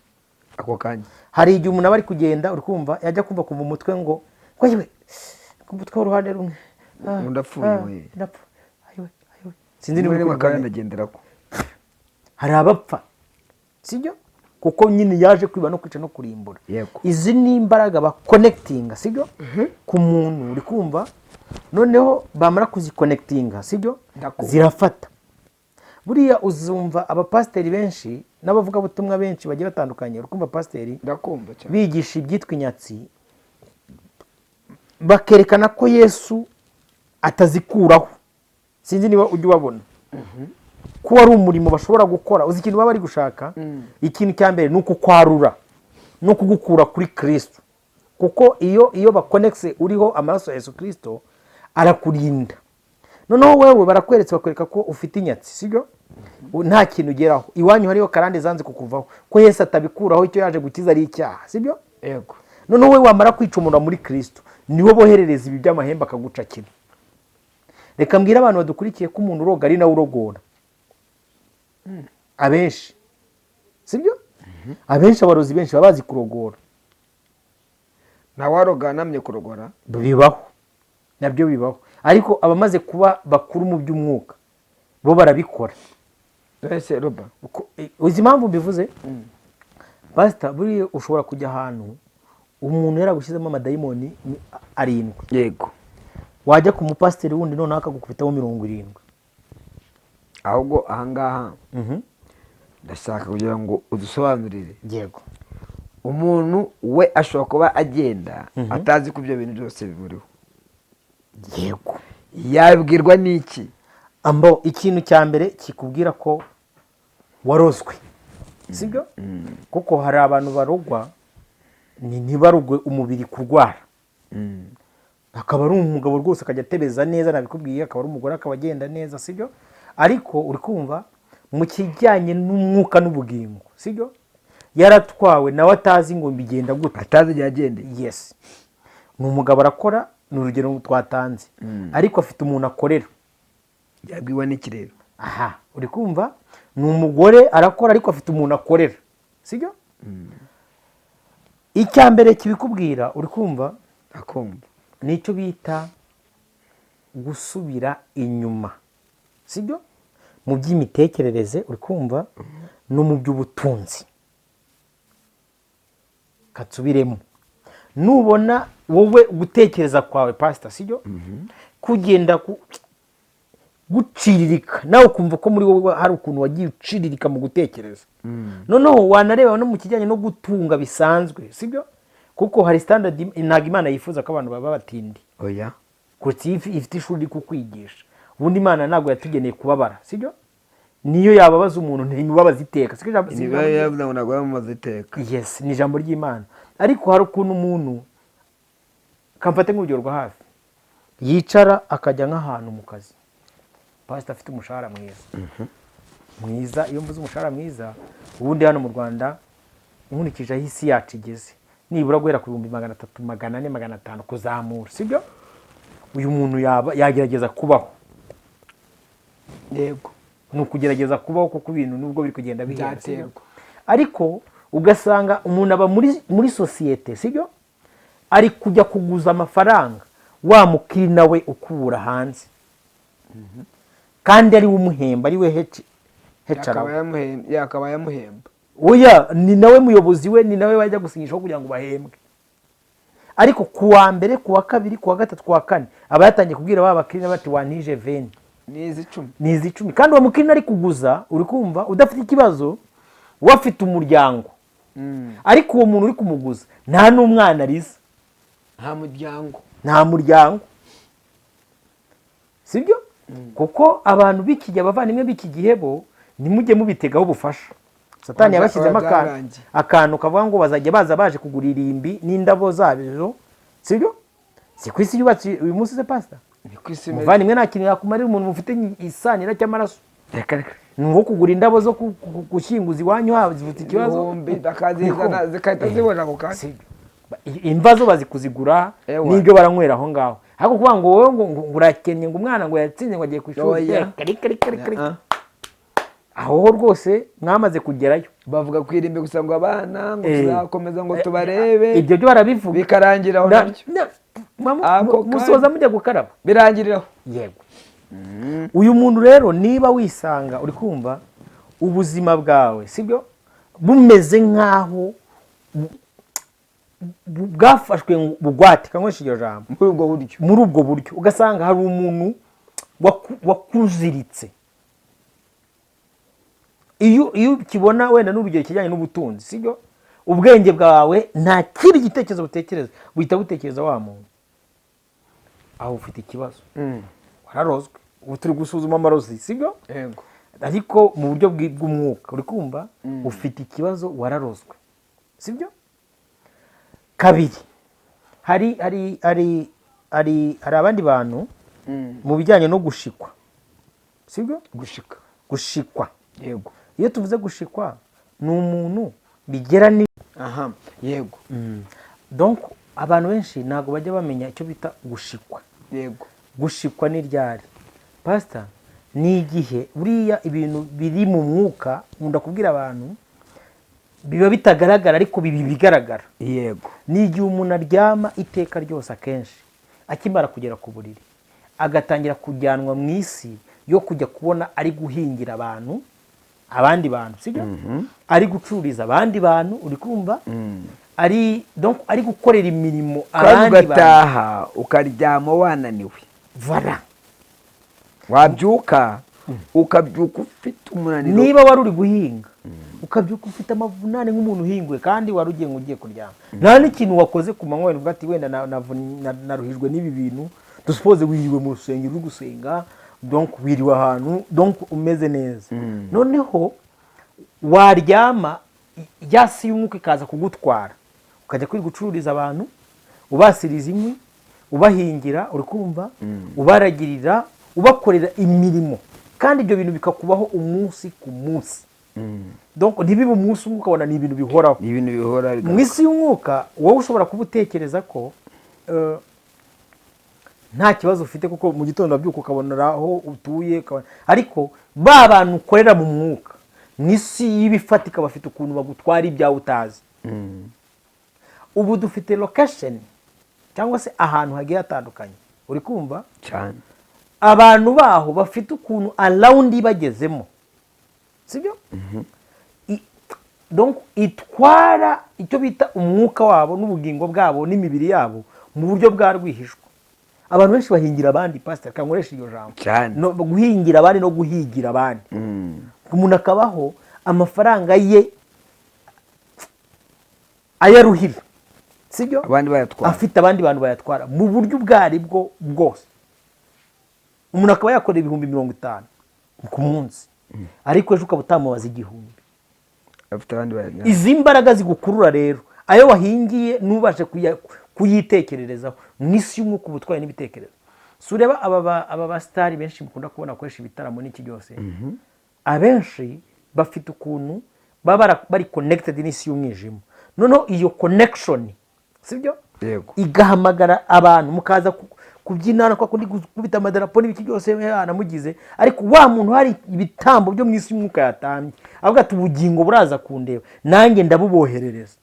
A: ako kanya.
B: Hari igihe umuntu aba ari kugenda, uri kumva, yajya kumva kumva umutwe ngo yewe, umutwe w'uruhande rumwe. Ah,
A: Ngo ndapfuye
B: ah,
A: we.
B: Ndapfa, ayiwe, ayiwe, sinzi niba
A: Rimwe
B: uri
A: rimwe
B: kubyumva
A: akaba
B: neza.
A: yanagendera ko.
B: Hari abapfa, sibyo? Kuko nyine yaje kwiba no kwica no kurimbura. Izi ni imbaraga bakonekitinga, sibyo, ku muntu, uri kumva? Noneho bamara kuzikonekitinga, sibyo,
A: Ndakumva.
B: zirafata. Buriya uzumva abapasiteri benshi n'abavugabutumwa benshi bagiye batandukanye, uri kumva, pasiteri,
A: Ndakumva cyane.
B: bigisha ibyitwa inyatsi, bakerekana ko Yesu atazikuraho. Sinzi niba ujya ubabona ko ari umurimo bashobora gukora. Uzi ikintu baba bari gushaka? Ikintu cya mbere ni ukukwarura no kugukura kuri Kirisito, kuko iyo bakonekise uriho amaraso ya Yesu Kirisito arakurinda. Noneho wewe barakweretse, bakwereka ko ufite inyatsi, sibyo? Nta kintu ugeraho, iwanyu hariho karande zanze kukuvaho, ko Yesu atabikuraho, icyo yaje gukiza ari icyaha, sibyo?
A: Yego.
B: Noneho we wamara kwicumura muri Kristo, niho boherereza ibi by'amahembe akagucakira. Reka mbwire abantu badukurikiye ko umuntu uroga ari nawe urogora abenshi, sibyo? Abenshi, abarozi benshi baba bazi kurogora.
A: Ntawaroga anamye kurogora.
B: Bibaho, nabyo bibaho, ariko abamaze kuba bakuru mu by'umwuka bo barabikora.
A: Ese roba
B: Uzi impamvu mbivuze, pasita? Buriya ushobora kujya ahantu umuntu yaragushyizemo amadayimoni 7, wajya ku mupasiteri wundi noneho akagukubitamo 70.
A: Ahubwo ahangaha ndashaka kugira ngo udusobanurire.
B: Yego.
A: Umuntu we ashobora kuba agenda atazi ko ibyo bintu byose bimuriho. Yabwirwa n'iki?
B: Ambo ikintu cya mbere kikubwira ko warozwe, sibyo? Kuko hari abantu barogwa ntibarogwe umubiri kurwara, akaba ari umugabo rwose akajya atebeza neza, nabikubwiye, akaba ari umugore akaba agenda neza, sibyo? Ariko uri kumva mu kijyanye n'umwuka n'ubugingo, sibyo, yaratwawe nawe atazi ngo bigenda gute.
A: Atazi igihe agendeye.
B: Yes, ni umugabo arakora, ni urugero twatanze, ariko afite umuntu akorera.
A: Yabwiwe n'iki rero?
B: Aha uri kumva ni umugore arakora, ariko afite umuntu akorera, sibyo? Icya mbere kibikubwira, uri kumva,
A: akumva,
B: nicyo bita gusubira inyuma, sibyo, mu by'imitekerereze, uri kumva, no mu by'ubutunzi. Katsubiremo, nubona wowe gutekereza kwawe, pasita, sibyo, kugenda guciririka, nawe ukumva ko muri wowe hari ukuntu wagiye uciririka mu gutekereza, noneho wanareba no mu kijyanye no gutunga bisanzwe, sibyo, kuko hari standard ntabwo Imana yifuza ko abantu baba batindi.
A: Oya.
B: Kuretse iyo ifite ishuri iri kukwigisha. Ubundi Imana ntabwo yatugeneye kubabara, sibyo? Niyo yababaza umuntu ntimubabaza iteka, siko ijambo- si
A: niba
B: ijambo
A: yavuze ngo ntabwo yamaze iteka.
B: Yes, ni ijambo ry'Imana. Ariko hari ukuntu umuntu, kamfate nk'urugero rwa hafi, yicara akajya nk'ahantu mu kazi, pasita, afite umushahara mwiza mwiza. Iyo mvuze umushahara mwiza, ubundi hano mu Rwanda, nkurikije aho isi yacu igeze, nibura guhera ku 300,000, 400,000, 500,000 kuzamura, sibyo? Uyu muntu yaba yagerageza kubaho.
A: Yego.
B: Ni ukugerageza kubaho, kuko ibintu nubwo biri kugenda bihenda, sibyo?
A: Byaterwa.
B: Ariko ugasanga umuntu aba muri sosiyete, sibyo, ari kujya kuguza amafaranga wa mukiri nawe ukubura hanze, kandi ari we umuhemba, ari we
A: yakaba
B: hecara.
A: Yakaba yamuhemba.
B: Oya, ni nawe muyobozi we, ni nawe bajya gusinyishaho kugira ngo bahembwe. Ariko ku wa mbere, ku wa kabiri, ku wa gatatu, ku wa kane, aba yatangiye kubwira ba bakiriya bati: "Wantije 20."
A: Ni izi 10.
B: Ni izi 10. Kandi uwo mukiriya ari kuguza, uri kumva, udafite ikibazo, we afite umuryango, ariko uwo muntu uri kumuguza nta n'umwana ariza.
A: Nta muryango.
B: Nta muryango, sibyo? Kuko abantu b'iki gihe, abavandimwe b'iki gihe bo, ntimujye mubitegaho ubufasha. Satani yabashyizemo akantu,
A: byarangiye.
B: Akantu kavuga ngo bazajya baza baje kugura irimbi n'indabo zabyo, sibyo? Si ku isi yubatse uyu munsi se, pasita?
A: Ni ku isi imeze.
B: Umuvandimwe nta kintu yakumarira umuntu mufite isanira cy'amaraso.
A: Reka reka.
B: Ni nko kugura indabo zo gushyinguza iwanyu haba zifite ikibazo.
A: Ibihumbi bakazizana zigahita zibona ako kanya.
B: Sibyo. Imva zo bazi kuzigura,
A: Ewa.
B: n'ibyo baranywera aho ngaho. Ariko kuvuga ngo wowe ngo urakennye, ngo umwana ngo yatsinze, ngo agiye ku ishuri,
A: Oya.
B: reka reka reka reka reka.
A: Ah.
B: Aho ho rwose mwamaze kugerayo.
A: Bavuga ku irimbi gusa, ngo abana ngo tuzakomeza ngo tubarebe.
B: Ibyo byo barabivuga.
A: Bikarangiraho nabyo. Ako kanya.
B: Musoza mujya gukaraba.
A: Birangiriraho.
B: Yego. Uyu muntu rero, niba wisanga uri kumva ubuzima bwawe, sibyo, bumeze nk'aho bwafashwe bugwate, kanywesha iryo jambo,
A: muri ubwo buryo,
B: muri ubwo buryo ugasanga hari umuntu wakuziritse. Iyo ukibona wenda n'urugero kijyanye n'ubutunzi, sibyo, ubwenge bwawe nta kindi gitekerezo butekereza, buhita butekereza wa muntu, aho ufite ikibazo, wararozwe. Ubu turi gusuzuma amarozi, sibyo?
A: Yego.
B: Ariko mu buryo bw'umwuka, uri kumva ufite ikibazo, wararozwe, sibyo? Kabiri, hari abandi bantu Mu bijyanye no gushikwa, sibyo?
A: Gushika.
B: Gushikwa.
A: Yego.
B: Iyo tuvuze gushikwa, ni umuntu bigera ni
A: Aha, yego.
B: Donc abantu benshi ntabwo bajya bamenya icyo bita gushikwa. Gushikwa ni ryari, pasita? Ni igihe buriya ibintu biri mu mwuka, nkunda kubwira abantu, biba bitagaragara ariko biba ibigaragara. Ni igihe umuntu aryama iteka ryose, akenshi akimara kugera ku buriri agatangira kujyanwa mu isi yo kujya kubona ari guhingira abantu, abandi bantu, sibyo? Ari gucururiza abandi bantu, uri kumva, ari donc ari gukorera imirimo
A: kandi
B: abandi bantu.
A: Ugataha ukaryama wananiwe.
B: Voilà.
A: Wabyuka, ukabyuka ufite umunaniro.
B: Niba wari uri guhinga, ukabyuka ufite amavunane nk'umuntu uhinguye, kandi wari ugiye ngo ugiye kuryama, nta n'ikintu wakoze ku manywa, wenda uvuga ati wenda naruhijwe n'ibi bintu. Dusuppose wiriwe mu rusengero uri gusenga, donc wiriwe ahantu, donc umeze neza, noneho waryama ya si y'umwuka ikaza kugutwara, ukajya kwiga gucururiza abantu, ubasiriza inkwi, ubahingira, uri kumva, ubaragirira, ubakorera imirimo, kandi ibyo bintu bikakubaho umunsi ku munsi. Donc ntibibe umunsi umwe, ukabona ni ibintu bihoraho.
A: Ni ibintu bihora
B: Mu
A: bigaruka.
B: isi y'umwuka, wowe ushobora kuba utekereza ko nta kibazo ufite, kuko mu gitondo wabyuka ukabona aho utuye, ariko ba bantu ukorera mu mwuka, mu isi y'ibifatika, bafite ukuntu bagutwara ibyawe utazi. Ubu dufite location cyangwa se ahantu hagiye hatandukanye, uri kumva?
A: Cyane.
B: Abantu baho bafite ukuntu around bagezemo, sibyo? Donc itwara icyo bita umwuka wabo n'ubugingo bwabo n'imibiri yabo mu buryo bwa rwihishwa. Abantu benshi bahingira abandi, pastor, kankoresha iryo jambo.
A: Cyane.
B: No, guhingira abandi no guhigira abandi. Umuntu akabaho amafaranga ye ayaruhira, sibyo?
A: Abandi bayatwara.
B: Afite abandi bantu bayatwara mu buryo ubwo ari bwo bwose. Umuntu akaba yakorera 50,000 ku munsi, ariko ejo ukaba utamubaza 1000.
A: Afite abandi bayatwara.
B: Izi mbaraga zigukurura rero ayo wahingiye ntubashe kuyitekererezaho. Mu isi y'umwuka uba utwaye n'ibitekerezo. Si ureba aba basitari benshi mukunda kubona bakoresha ibitaramo n'iki byose, abenshi bafite ukuntu baba bari connected n'isi y'umwijima. Noneho iyo connection, sibyo?
A: Yego.
B: Igahamagara abantu mukaza kubyina kwa kundi, gukubita amadarapo n'ibiki byose yanamugize, ariko wa muntu hari ibitambo byo mu isi y'umwuka yatambye, avuga ati ubugingo buraza kundeba, nanjye ndabuboherereza.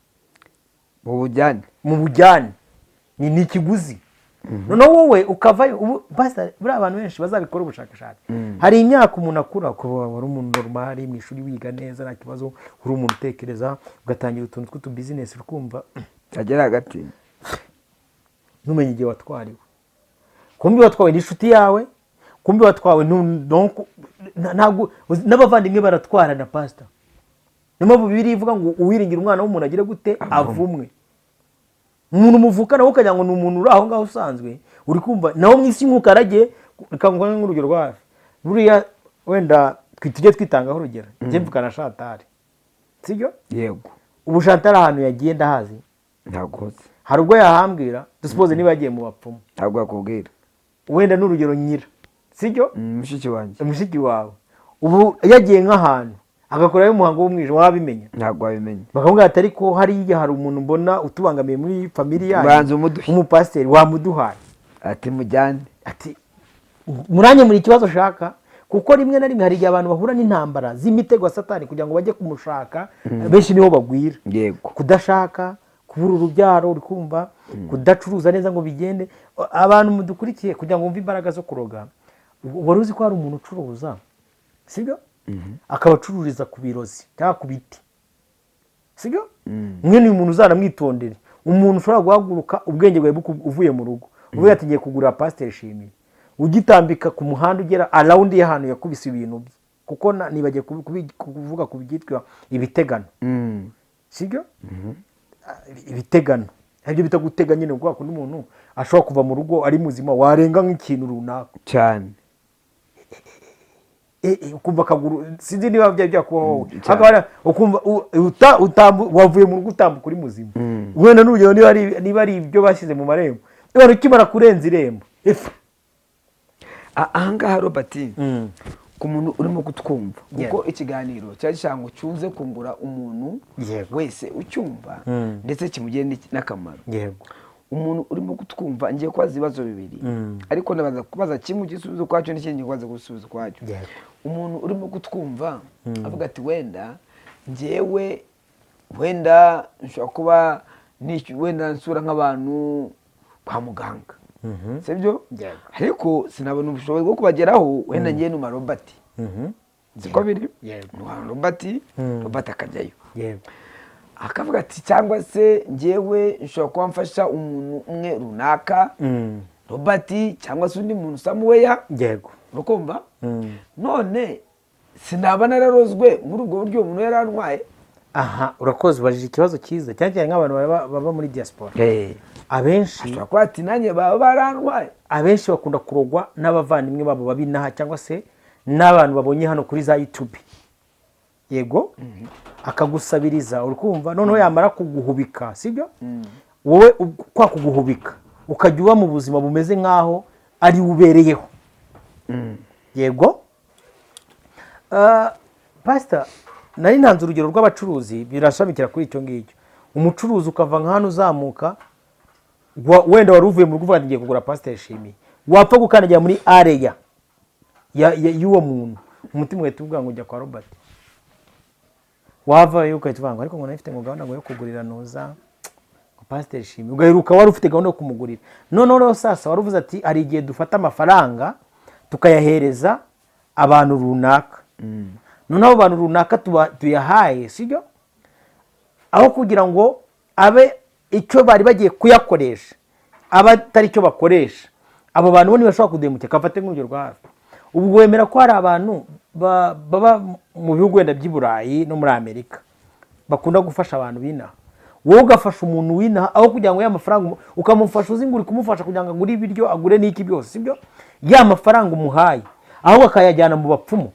A: Mu bujyane.
B: Mu bujyane, ni ikiguzi. Noneho wowe ukavayo ubu. Pastor, buriya abantu benshi bazabikora ubushakashatsi, hari imyaka umuntu akura kuba wari umuntu normal mu ishuri, wiga neza, nta kibazo, uri umuntu utekereza, ugatangira utuntu tw'utubizinesi, ukumva
A: agera hagati
B: ntumenye igihe watwariwe. Kumbi watwawe n'inshuti yawe, kumbi watwawe donc, ntabwo n'abavandimwe baratwarana, pastor. Niyo mpamvu Bibiliya ivuga ngo uwiringira umwana w'umuntu agire gute? Avumwe. Umuntu muvukana wowe ukagira ngo ni umuntu uri aho ngaho usanzwe, uri kumva, nawe mu isi y'umwuka aragiye. Reka nguhe nk'urugero rwa hafi. Buriya wenda tujye twitangaho urugero, njye mvukana na Chantal, sibyo?
A: Yego.
B: Ubu Chantal ahantu yagiye ndahazi?
A: Ntabwo uzi.
B: Hari ubwo yahambwira? Dusuppose niba yagiye mu bapfumu.
A: Ntabwo yakubwira.
B: Wenda n'urugero nyira, sibyo?
A: Mushiki wanjye.
B: Mushiki wawe ubu yagiye nk'ahantu agakorayo umuhango w'umwijima, wabimenya?
A: Ntabwo wabimenya.
B: Bakamubwira ati ariko hariya hari umuntu mbona utubangamiye muri famille yanyu.
A: Banza umuduhe.
B: Umupasiteri wamuduhaye.
A: Ati mujyane.
B: Ati murange muri ikibazo ushaka, kuko rimwe na rimwe hari igihe abantu bahura n'intambara z'imitego ya Satani kugira ngo bajye kumushaka, benshi niho bagwira. Kudashaka, kubura urubyaro, uri kumva, kudacuruza neza ngo bigende. Abantu mudukurikiye, kugira ngo wumve imbaraga zo kuroga, wari uzi ko hari umuntu ucuruza, sibyo, akaba acururiza ku birozi cyangwa ku biti, sibyo? Mwene uyu muntu uzanamwitondere. Umuntu ushobora guhaguruka ubwenge bwawe uvuye mu rugo uvuga ati ngiye kugurira pasiteri Shimiye, ugitambika ku muhanda ugera around y'ahantu yakubise ibintu bye, kuko nibagiye kuvuga ku byitwa ibitegano, sibyo? Ibitegano aribyo bita gutega nyine, kubera ko umuntu ashobora kuva mu rugo ari muzima, warenga nk'ikintu runaka
A: Cyane.
B: Ukumva akaguru, sinzi niba byari byakubaho wowe.
A: Cyane.
B: Hakaba ukumva wavuye mu rugo utambuka uri muzima, wenda n'urugero niba ari ibyo bashyize mu marembo, wenda ukimara kurenza irembo, ifu.
A: Ahangaha Robert, ku muntu urimo kutwumva, kuko ikiganiro cyari gishaka ngo cyuze kungura umuntu wese ucyumva, ndetse kimugire n'akamaro. Umuntu urimo kutwumva, ngiye kubaza ibibazo bibiri, ariko ndabaza kubaza kimwe ugisubizo ukwacyo, n'ikindi ngiye kubaza gusubiza ukwacyo. Umuntu urimo kutwumva avuga ati: "Wenda njyewe, wenda nshobora kuba wenda nsura nk'abantu kwa muganga, sibyo?
B: Yego.
A: Ariko sinabona ubushobozi bwo kubageraho. Wenda ngiye numa Robert, siko biri?"
B: Yego.
A: Numa Robert, Robert akajyayo, akavuga ati: "Cyangwa se njyewe nshobora kuba mfasha umuntu umwe runaka, Robert, cyangwa se undi muntu samuweya." Urukumva? None sinaba nararozwe muri ubwo buryo uwo muntu yarantwaye?
B: Aha urakoze, ubajije ikibazo cyiza, cyane cyane nk'abantu baba muri diaspora abenshi.
A: Ashobora kuba ati: "Nanjye baba barantwaye."
B: Abenshi bakunda kurogwa n'abavandimwe babo babinaha, cyangwa se n'abantu babonye hano kuri za YouTube. Yego, akagusabiriza, uri kumva? Noneho yamara kuguhubika, sibyo? Wowe kwa kuguhubika, ukajya uba mu buzima bumeze nk'aho ari we ubereyeho. Yego. Pasita, nari ntanze urugero rw'abacuruzi, birashamikira kuri icyo ngicyo. Umucuruzi ukava nka hano uzamuka, wenda wari uvuye mu rugo uvuga ati: "Ngiye kugura pasiteri Shimiye." Wapfa gukandagira muri area y'uwo muntu, umutima ugahita uvuga ngo: "Jya kwa Robert." Wavayo ugahita uvuga ngo: "Ariko ngo nari mfite ngo gahunda ngo yo kugurira nuza ngo pasiteri Shimiye." Ugaheruka wari ufite gahunda yo kumugurira. Noneho rero sasa wari uvuze ati: "Hari igihe dufata amafaranga tukayahereza abantu runaka." Noneho abo bantu runaka tuyahaye, sibyo? Aho kugira ngo abe icyo bari bagiye kuyakoresha, aba atari cyo bakoresha, abo bantu bo ntibashobora kuduhemukira. Kafate nk'urugero rwa hafi, ubwo wemera ko hari abantu baba mu bihugu wenda by'i Burayi no muri Amerika bakunda gufasha abantu b'inaha, wowe ugafasha umuntu w'inaha, aho kugira ngo ya mafaranga ukamufasha uzi ngo uri kumufasha kugira ngo agure ibiryo, agure n'iki byose, sibyo? Ya mafaranga umuhaye, ahubwo akayajyana mu bapfumu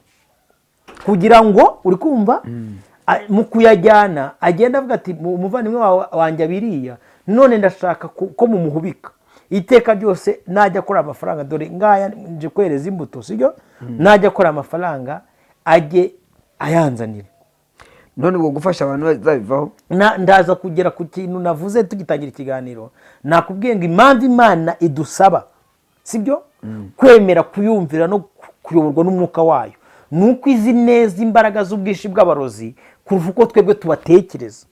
B: kugira ngo, uri kumva, mu kuyajyana agenda avuga ati: "Umuvandimwe wawe wanjye abiriya, none ndashaka ko mumuhubika iteka ryose, najya akora amafaranga, dore ngaya nje kwereza imbuto," sibyo? "Najya akora amafaranga ajye ayanzanira."
A: None ubwo gufasha abantu bazabivaho?
B: Ndaza kugera ku kintu navuze tugitangira ikiganiro. Nakubwiye ngo impamvu Imana idusaba, sibyo, kwemera kuyumvira no kuyoborwa n'umwuka wayo, ni uko izi neza imbaraga z'ubwinshi bw'abarozi kurusha uko twebwe tubatekereza.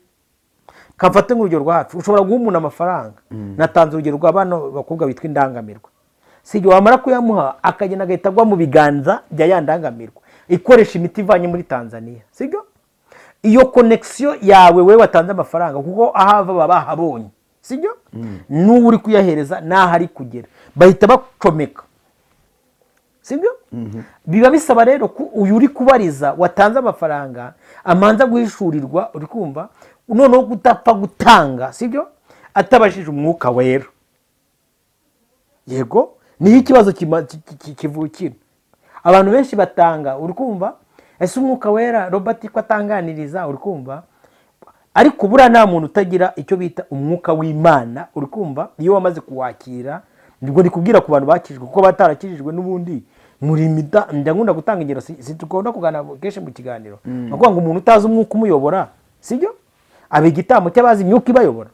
B: Kafate nk'urugero rwa hafi, ushobora guha umuntu amafaranga. Natanze urugero rwa bano bakobwa bitwa indangamirwa, sibyo? Wamara kuyamuha akagenda agahita agwa mu biganza bya ya ndangamirwa ikoresha imiti ivanye muri Tanzania, sibyo? Iyo connexion yawe, wowe watanze amafaranga, kuko aho ava baba bahabonye, sibyo? N'uwo uri kuyahereza n'aho ari kugera bahita bacomeka, sibyo? Biba bisaba rero ko uyu uri kubariza watanze amafaranga amanza guhishurirwa, uri kumva? Noneho kudapfa gutanga, sibyo, atabajije umwuka wera. Yego, niho ikibazo kivukira. Abantu benshi batanga, uri kumva? Ese umwuka wera, Robert, ko atanganiriza, uri kumva? Ariko buriya nta muntu utagira icyo bita umwuka w'Imana, uri kumva? Iyo wamaze kuwakira, nibwo ndi kubwira ku bantu bakijijwe, kuko batarakijijwe n'ubundi muri mida. Njya nkunda gutanga ingero, si tugomba kuganira kenshi mu kiganiro. Ni ukuvuga ngo umuntu utazi umwuka umuyobora, sibyo, aba igitambo cy'abazi imyuka ibayobora.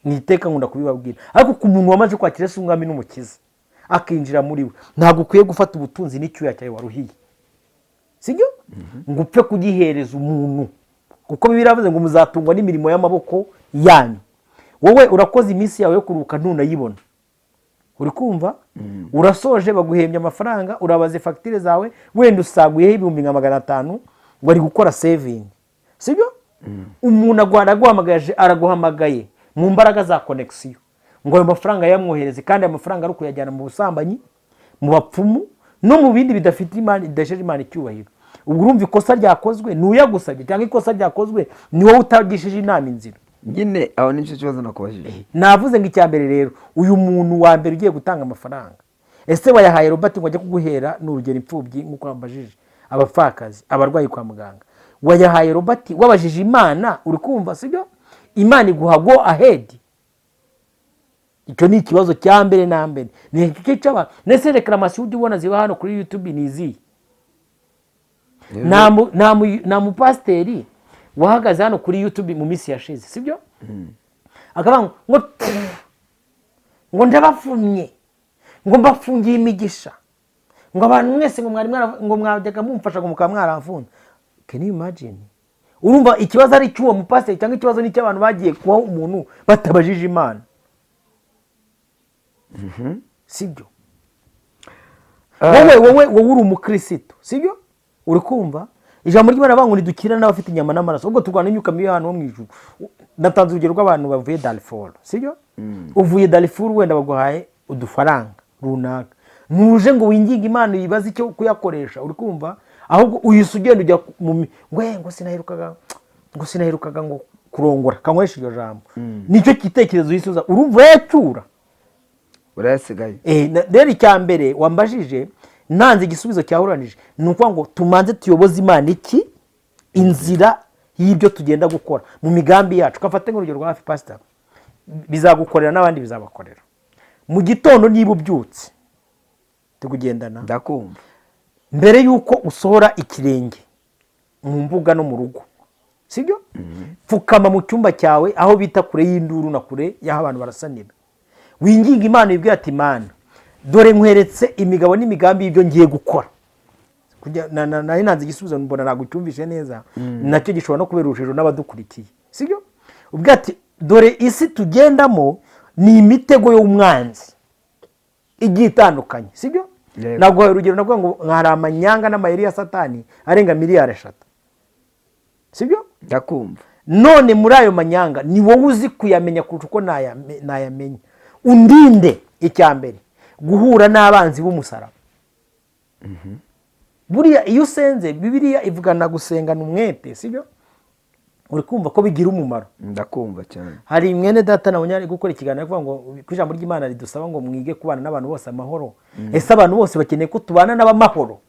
B: Ni iteka nkunda kubibabwira. Ariko ku muntu wamaze kwakira Yesu umwami n'umukiza, akinjira muri we, ntabwo ukwiye gufata ubutunzi n'icyuya cyawe waruhiye, sibyo, ngo upfe kugihereza umuntu, kuko Bibiliya iravuze ngo muzatungwa n'imirimo y'amaboko yanyu. Wowe urakoze, iminsi yawe yo kuruhuka ntunayibona, uri kumva? Urasoje, baguhembye amafaranga, urabaze fagitire zawe, wenda usaguyeho 500,000 ngo ari gukora saving, sibyo? Umuntu araguhamagaje, araguhamagaye mu mbaraga za connexion ngo ayo mafaranga yamwohereze, kandi ayo mafaranga ari ukuyajyana mu busambanyi, mu bapfumu no mu bindi bidafite Imana, bidahesheje Imana icyubahiro. Ubwo urumva ikosa ryakozwe ni uyagusabye, cyangwa ikosa ryakozwe ni wowe utagishije inama inzira?
A: Nyine aho nicyo kibazo nakubajije.
B: Navuze ngo icya mbere rero, uyu muntu wa mbere ugiye gutanga amafaranga, ese wayahaye Robert ngo ajye kuguhera, ni urugero, imfubyi nk'uko wambajije, abapfakazi, abarwayi kwa muganga, wayahaye Robert wabajije Imana, uri kumva, sibyo? Imana iguha go ahead? Icyo ni ikibazo cya mbere na mbere, ni iki cy'abantu. Nese réclamation ujya ubona ziba hano kuri YouTube ni izihe? Nta mupasiteri wahagaze hano kuri YouTube mu minsi yashize, sibyo, akavuga ngo pfu, ngo ndabavumye, ngo mbafungiye imigisha, ngo abantu mwese ngo mwari ngo mwajyaga mumfasha, ngo mukaba mwaramfunze. Can you imagine? Urumva ikibazo ari icy'uwo mupasiteri cyangwa ikibazo ni icy'abantu bagiye kuba umuntu batabajije Imana, sibyo? Wowe uri umukristo, sibyo? Uri kumva ijambo ry'Imana bavuga ngo ntidukira n'abafite inyama n'amaraso, ubwo turwana n'imyuka mibi hano ho mu ijuru. Natanze urugero rw'abantu bavuye Darfur, sibyo? Uvuye Darfur, wenda baguhaye udufaranga runaka, ntuje ngo winginge Imana uyibaze icyo kuyakoresha, uri kumva? Ahubwo uhise ugenda ujya mu ngo ngo sinaherukaga ngo kurongora, kanywesha iryo jambo, nicyo gitekerezo uhise uza, urumva yacyura.
A: Urayasigaye.
B: Rero icya mbere wambajije, ntanze igisubizo cyahuranije, ni ukuvuga ngo tumanze tuyoboze Imana iki inzira y'ibyo tugenda gukora mu migambi yacu. Kafate nk'urugero rwa hafi, pasita, bizagukorera n'abandi bizabakorera. Mu gitondo niba ubyutse, tukugendana.
A: Ndakumva.
B: Mbere y'uko usohora ikirenge mu mbuga no mu rugo, sibyo, pfukama mu cyumba cyawe aho bita kure y'induru na kure y'aho abantu barasanira, winginga Imana, wibwira ati: "Imana, dore nkweretse imigabo n'imigambi y'ibyo ngiye gukora." Nari nanze igisubizo, mbona ntabwo ucyumvishe neza, nacyo gishobora no kubera urujijo n'abadukurikiye, sibyo? Ubwo ati: "Dore isi tugendamo ni imitego y'umwanzi igiye itandukanye," sibyo?
A: Yego.
B: Naguhaye urugero, navuga ngo hari amanyanga n'amayeri ya Satani arenga miliyari 3, sibyo?
A: Ndakumva.
B: None muri ayo manyanga ni wowe uzi kuyamenya kurusha uko nayamenya. Undinde icya mbere guhura n'abanzi b'umusaraba. Buriya iyo usenze, Bibiliya ivugana gusengana umwete, sibyo? Uri kumva ko bigira umumaro?
A: Ndakumva cyane.
B: Hari mwene data nabonye ari gukora ikiganiro avuga ngo ko ijambo ry'Imana ridusaba ngo mwige kubana n'abantu bose amahoro. Ese abantu bose bakeneye ko tubana n'abamahoro?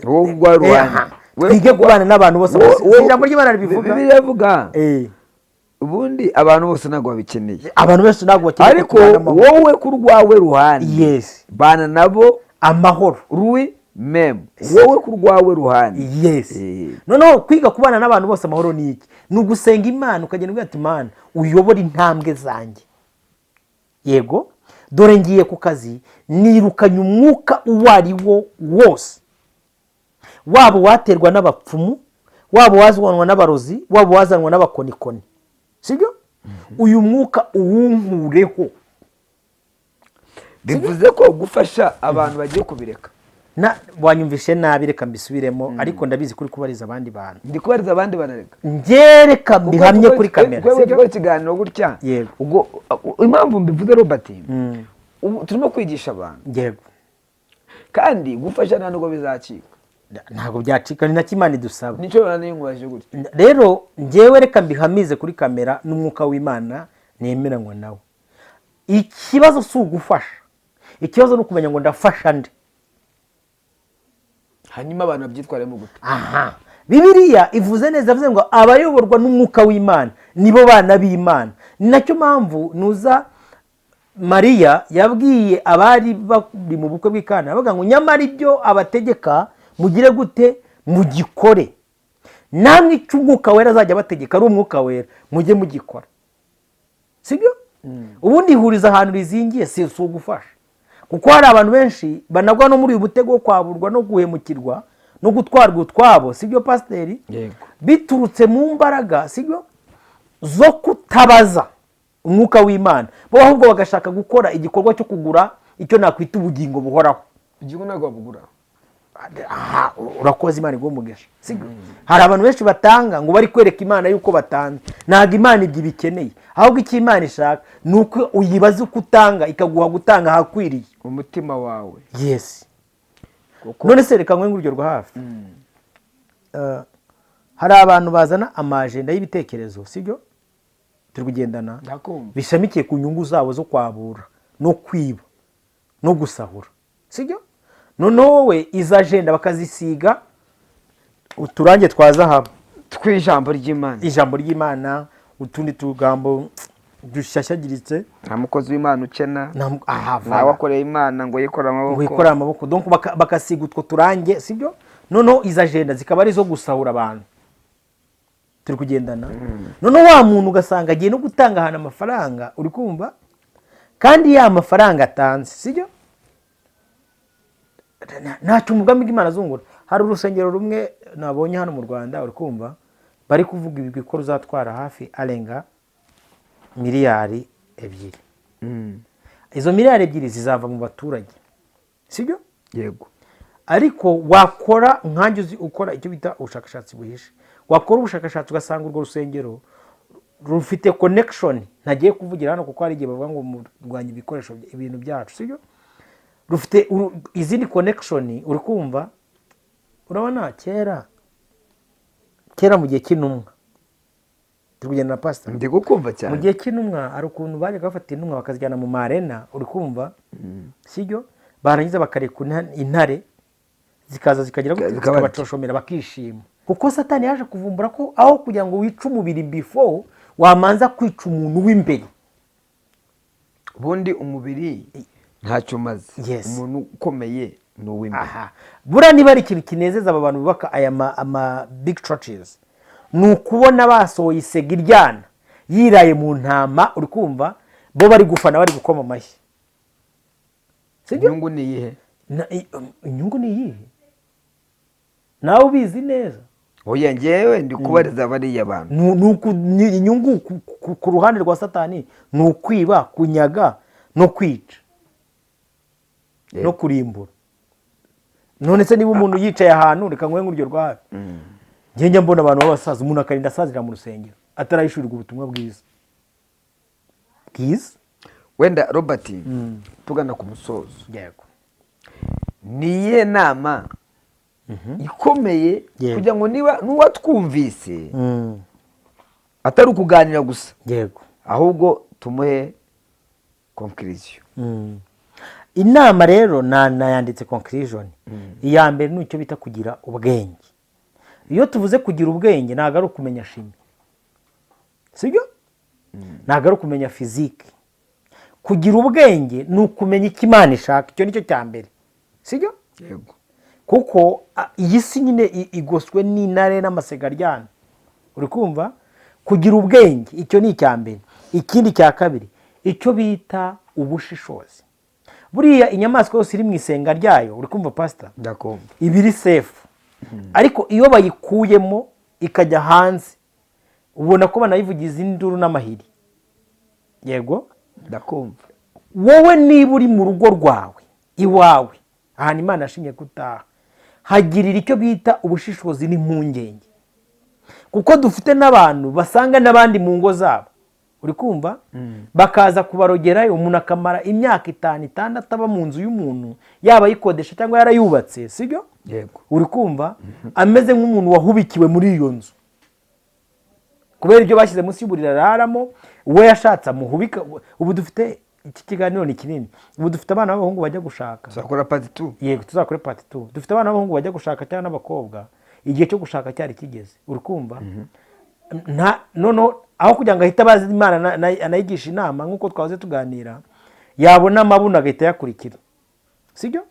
A: Wowe ugwa ruhande.
B: Aha. Twige kubana n'abantu bose amahoro. Si ijambo ry'Imana ribivuga?
A: Bibiliya ivuga ubundi abantu bose ntabwo babikeneye.
B: Abantu bose ntabwo bakeneye ko
A: Ariko
B: tubana amahoro.
A: wowe ku rwawe ruhande, bana nabo
B: amahoro.
A: Rui memu, wowe ku rwawe ruhande.
B: Noneho kwiga kubana n'abantu bose amahoro ni iki? Ni ugusenga Imana, ukagenda ubwira ati: "Imana, uyobore intambwe zanjye. Yego, dore ngiye ku kazi, nirukanye umwuka uwo ari wo wose, waba uwaterwa n'abapfumu, waba uwazanwa n'abarozi, waba uwazanwa n'abakonikoni, sibyo? Uyu mwuka uwunkureho."
A: Bivuze ko gufasha abantu bagiye kubireka.
B: Wanyumvishe nabi, reka mbisubiremo, ariko ndabizi kuri kubariza abandi bantu.
A: Ndi kubariza abandi banareka.
B: Njye reka mbihamye kuri kamera,
A: Kuko
B: sibyo?
A: gukora ikiganiro gutya, ubwo impamvu mbivuze, Robert, ubu turimo kwigisha abantu. Kandi gufasha nta nubwo bizacika.
B: Ntabwo byacika, ni nacyo Imana idusaba.
A: Nicyo nari nkubajije gutya.
B: Rero njyewe reka mbihamize kuri kamera n'umwuka w'Imana nemeranywa nawe: ikibazo si ugufasha, ikibazo ni ukumenya ngo ndafasha nde.
A: Hanyuma abantu babyitwaremo gute?
B: Aha Bibiliya ivuze neza, yavuze ngo abayoborwa n'umwuka w'Imana nibo bana b'Imana. Ni nacyo mpamvu nuza Mariya yabwiye abari bari mu bukwe bw'Ikana, avuga ngo nyamara ibyo abategeka mugire gute? Mugikore. Namwe icyo umwuka wera azajya abategeka, ari umwuka wera, mujye mugikora, sibyo? Ubundi ihuriza ahantu rizingiye si ugufasha, kuko hari abantu benshi banagwa no muri uyu mutego wo kwaburwa no guhemukirwa no gutwarwa utwabo, sibyo, pasiteri?
A: Yego.
B: Biturutse mu mbaraga, sibyo, zo kutabaza umwuka w'Imana, bo ahubwo bagashaka gukora igikorwa cyo kugura icyo nakwita ubugingo buhoraho.
A: Igihugu ntabwo babugura.
B: Aha urakoze, Imana iguhe umugisha, sibyo? Hari abantu benshi batanga ngo bari kwereka Imana yuko batanze. Ntabwo Imana ibyo ibikeneye, ahubwo icyo Imana ishaka ni uko uyibaza uko utanga, ikaguha gutanga ahakwiriye.
A: Umutima wawe.
B: Yes.
A: Kuko
B: None se reka nguhe urugero rwa hafi. Hari abantu bazana ama agenda y'ibitekerezo, sibyo? Turi kugendana?
A: Ndakumva.
B: Bishamikiye ku nyungu zabo zo kwabura no kwiba no gusahura, sibyo? Noneho wowe izo agenda bakazisiga uturange twa zahabu
A: tw'ijambo ry'Imana.
B: Ijambo ry'Imana. utundi tugambo dushyashyagiritse.
A: Nta mukozi w'Imana ukena.
B: Aha,
A: ntawe wakoreye Imana ngo yikore amaboko.
B: Ngo yikore amaboko. Donc bakasiga utwo turange, sibyo? Noneho izo agenda zikaba ari izo gusahura abantu. Turi kugendana? Noneho wa muntu ugasanga agiye no gutanga ahantu amafaranga, uri kumva? Kandi ya mafaranga atanze, sibyo, ntacyo mu bwami bw'Imana azungura. Hari urusengero rumwe nabonye hano mu Rwanda, uri kumva, bari kuvuga ibigwi ko ruzatwara hafi arenga miliyari 2. Izo miliyari 2 zizava mu baturage, sibyo?
A: Yego.
B: Ariko wakora nkanjye uzi ukora icyo bita ubushakashatsi buhishe, wakora ubushakashatsi ugasanga urwo rusengero rufite connection ntagiye kuvugira hano, kuko hari igihe bavuga ngo murwanya ibikoresho ibintu byacu, sibyo? Rufite izindi connection, uri kumva? Urabona kera kera mu gihe cy'intumwa, turi kugenda na pastor?
A: Ndi kukumva
B: Mu
A: cyane.
B: gihe cy'intumwa hari ukuntu bajyaga bafata intumwa bakazijyana mu marena, uri kumva, sibyo? Barangiza bakareka intare zikaza zikagira gute?
A: Zikabarya.
B: Zikabacoshomera bakishima, kuko Satani yaje kuvumbura ko aho kugira ngo wice umubiri, before wamanza kwica umuntu w'imbere.
A: Ubundi umubiri ntacyo umaze.
B: Yes.
A: Umuntu ukomeye ni uw'imbere.
B: Aha buriya niba ari ikintu kinezeza aba bantu bubaka aya ama big churches, ni ukubona basohoye isega iryana yiraye mu ntama, uri kumva, bo bari gufana, bari gukoma amashyi, sibyo?
A: Inyungu ni iyihe?
B: Inyungu ni iyihe? Nawe ubizi neza.
A: Oya, njyewe ndi kubariza bariya bantu.
B: Ni inyungu ku ruhande rwa Satani ni ukwiba, kunyaga no kwica no kurimbura. None se niba umuntu yicaye ahantu, reka nguhe nk'urugero rwa hafi, njye njya mbona abantu b'abasaza, umuntu akarinda asazira mu rusengero atarayishurirwa ubutumwa bwiza bwiza.
A: Wenda Robert, tugana ku musozo,
B: Yego.
A: ni iyihe nama ikomeye kugira ngo niba n'uwatwumvise atari ukuganira gusa, ahubwo tumuhe conclusion?
B: Inama rero nayanditse conclusion. Iya mbere ni icyo bita kugira ubwenge. Iyo tuvuze kugira ubwenge, ntabwo ari ukumenya chimie, sibyo? Ntabwo ari ukumenya physique. Kugira ubwenge ni ukumenya icyo Imana ishaka. Icyo ni cyo cya mbere, sibyo?
A: Yego.
B: Kuko iyi si nyine igoswe n'intare n'amasega aryana, uri kumva? Kugira ubwenge, icyo ni icya mbere. Ikindi cya kabiri, icyo bita ubushishozi. Buriya inyamaswa yose iri mu isenga ryayo, uri kumva, pasita?
A: Ndakumva.
B: Iba iri safe, ariko iyo bayikuyemo ikajya hanze, ubona ko banayivugiza induru n'amahiri, yego.
A: Ndakumva.
B: Wowe niba uri mu rugo rwawe iwawe, ahantu Imana yashimye gutaha, hagirira icyo bita ubushishozi n'impungenge, kuko dufite n'abantu basanga n'abandi mu ngo zabo, uri kumva, bakaza kubarogerayo. Umuntu akamara imyaka 5, 6 aba mu nzu y'umuntu, yaba ayikodesha cyangwa yarayubatse, sibyo?
A: Yego.
B: Uri kumva, ameze nk'umuntu wahubikiwe muri iyo nzu kubera ibyo bashyize munsi y'uburiri araramo. Uwo yashatse amuhubika. Ubu dufite, iki kiganiro ni kinini, ubu dufite abana b'abahungu bajya gushaka.
A: Tuzakora part 2.
B: Yego, tuzakore part 2. Dufite abana b'abahungu bajya gushaka cyangwa n'abakobwa, igihe cyo gushaka cyari kigeze, uri kumva? Nta noneho aho kugira ngo ahite abazi Imana anayigisha inama nk'uko twahoze tuganira, yabona amabuno agahita ayakurikira, sibyo?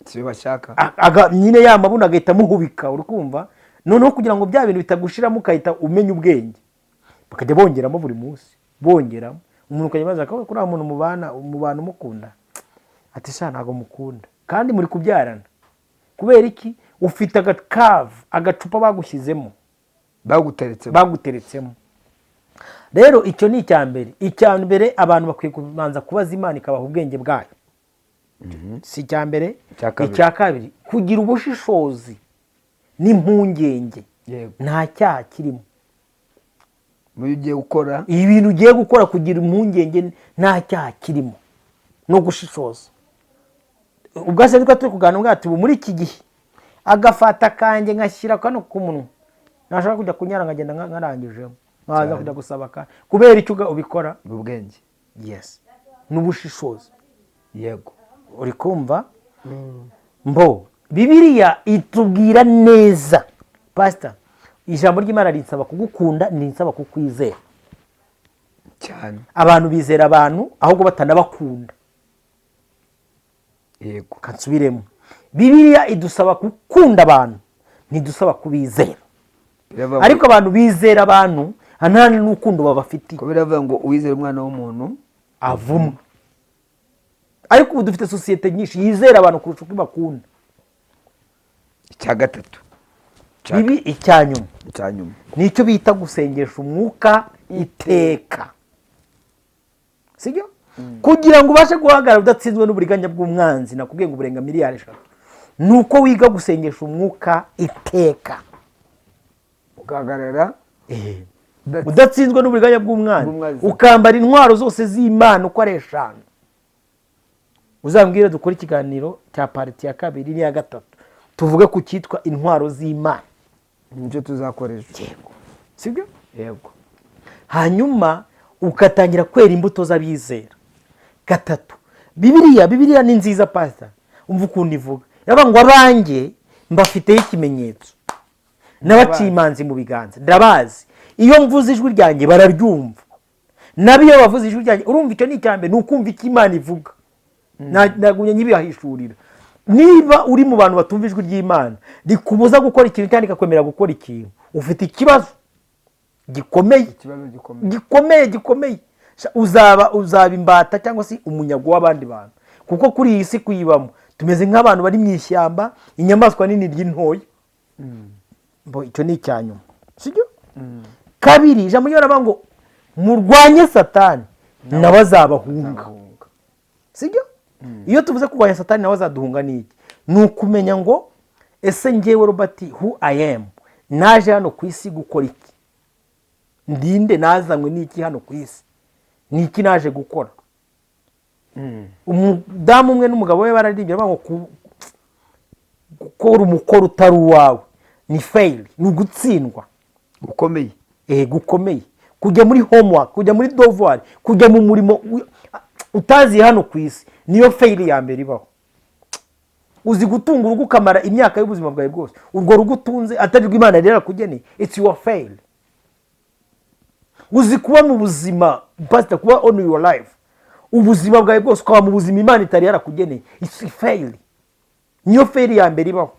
A: Si bashaka.
B: Nyine ya mabuno agahita amuhubika, uri kumva? Noneho kugira ngo bya bintu bitagushiramo ukahita umenya ubwenge, bakajya bongeramo buri munsi, bongeramo. Umuntu ukajya abaza ko kuri muntu mubana, mubana umukunda, ati: "Sha, ntabwo mukunda", kandi muri kubyarana. Kubera iki? Ufite agakavu, agacupa bagushyizemo.
A: Baguteretsemo.
B: Baguteretsemo. Rero icyo ni icya mbere. Icya mbere, abantu bakwiye kubanza kubaza Imana ikabaha ubwenge bwayo, si icya mbere?
A: Icya kabiri.
B: Icya kabiri, kugira ubushishozi n'impungenge. Nta cyaha kirimo.
A: Mu byo ugiye gukora.
B: Ibintu ugiye gukora, kugira impungenge nta cyaha kirimo no gushishoza. Ubwo se niko turi kuganira ubwato ubu muri iki gihe, agafata kanjye ngashyira kano ku munwa, nashaka kujya kunyara nkagenda nkarangijemo, nkaza kujya gusaba kubera icyo ubikora.
A: Ni ubwenge.
B: Yes, n'ubushishozi. Uri kumva? Mbo Bibiliya itubwira neza, pasita, ijambo ry'Imana rinsaba kugukunda, rinsaba kukwizera.
A: Cyane.
B: Abantu bizera abantu ahubwo batanabakunda. Kansubiremo, Bibiliya idusaba gukunda abantu, ntidusaba kubizera.
A: Biravuga ngo-
B: Ariko abantu bizera abantu nta n'urukundo babafitiye.
A: Ko biravuga ngo uwizera umwana w'umuntu
B: avumwa. Ariko ubu dufite sosiyete nyinshi yizera abantu kurusha uko ibakunda.
A: Icya gatatu.
B: Bibi, icya nyuma.
A: Icya nyuma.
B: Nicyo bita gusengesha umwuka iteka, sibyo? Kugira ngo ubashe guhagarara udatsinzwe n'uburiganya bw'umwanzi, nakubwiye ngo burenga miliyari 3, ni uko wiga gusengesha umwuka iteka.
A: Ugahagarara
B: udatsinzwe n'uburiganya bw'umwanzi,
A: Bw'umwanzi.
B: ukambara intwaro zose z'Imana uko ari eshanu. Uzambwire dukore ikiganiro cya part ya kabiri n'iya gatatu, tuvuge ku cyitwa intwaro z'Imana.
A: Nicyo tuzakoresha.
B: Yego, sibyo?
A: Yego.
B: Hanyuma ugatangira kwera imbuto z'abizera. Gatatu, Bibiliya ni nziza, pasita. Umva ukuntu ivuga, iravuga ngo: "Abanjye mbafiteho ikimenyetso, n'abaciye imanzi mu biganza, ndabazi. Iyo mvuze ijwi ryanjye bararyumva, nabo iyo bavuze ijwi ryanjye." Urumva, icyo ni icya mbere, ni ukumva icyo Imana ivuga. Nagumye nyibahishurira. Niba uri mu bantu batumva ijwi ry'Imana rikubuza gukora ikintu cyangwa rikakwemera gukora ikintu, ufite ikibazo gikomeye.
A: Ikibazo gikomeye.
B: Gikomeye, gikomeye. Uzaba imbata cyangwa se umunyago w'abandi bantu, kuko kuri iyi si kuyibamo tumeze nk'abantu bari mu ishyamba, inyamaswa nini ry'intoya. Bo, icyo ni icya nyuma, sibyo? Kabiri, ijambo ry'Imana ngo: "Murwanye Satani, nawe azabahunga."
A: Azabahunga.
B: Sibyo? Iyo tuvuze kurwanya Satani nawe azaduhunga, ni iki? Ni ukumenya ngo: ese ngewe Robert, who I am? Naje hano ku isi gukora iki? Ndinde? Nazanywe n'iki hano ku isi? Ni iki naje gukora? Umudamu umwe n'umugabo we bararirimbye bavuga ngo gukora umukoro utari uwawe ni fail, ni ugutsindwa
A: gukomeye.
B: Gukomeye. Kujya muri homework, kujya muri devoir, kujya mu murimo utazi hano ku isi, niyo fail ya mbere ibaho. Uzi gutunga urugo ukamara imyaka y'ubuzima bwawe bwose, urwo rugo utunze atari rwo Imana yari yarakugeneye? It's your fail. Uzi kuba mu buzima, pastor, kuba on your life, ubuzima bwawe bwose ukaba mu buzima Imana itari yarakugeneye? It's a fail, niyo fail ya mbere ibaho.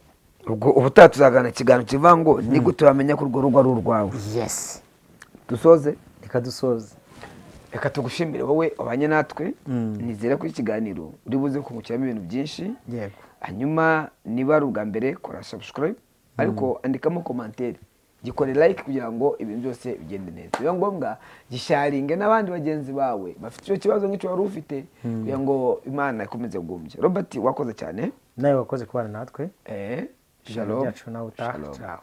A: Ubwo ubutaha tuzagana ikiganiro kivuga ngo: ni gute wamenya ko urwo rugo ari urwawe?
B: Yes.
A: Dusoze.
B: Reka dusoze.
A: Reka tugushimire wowe wabanye natwe. Nizere ko ikiganiro uri buze kungukiramo ibintu byinshi. Hanyuma niba ari ubwa mbere, kora subscribe, ariko andikamo commentaire, gikore like, kugira ngo ibintu byose bigende neza. Biba ngombwa gisharinge n'abandi bagenzi bawe bafite icyo kibazo nk'icyo wari ufite, kugira ngo Imana ikomeze gumbya. Robert, wakoze cyane.
B: Nawe wakoze kubana natwe.
A: Shalom.
B: Byacu nawe utaha.
A: Shalom.
B: Ciao.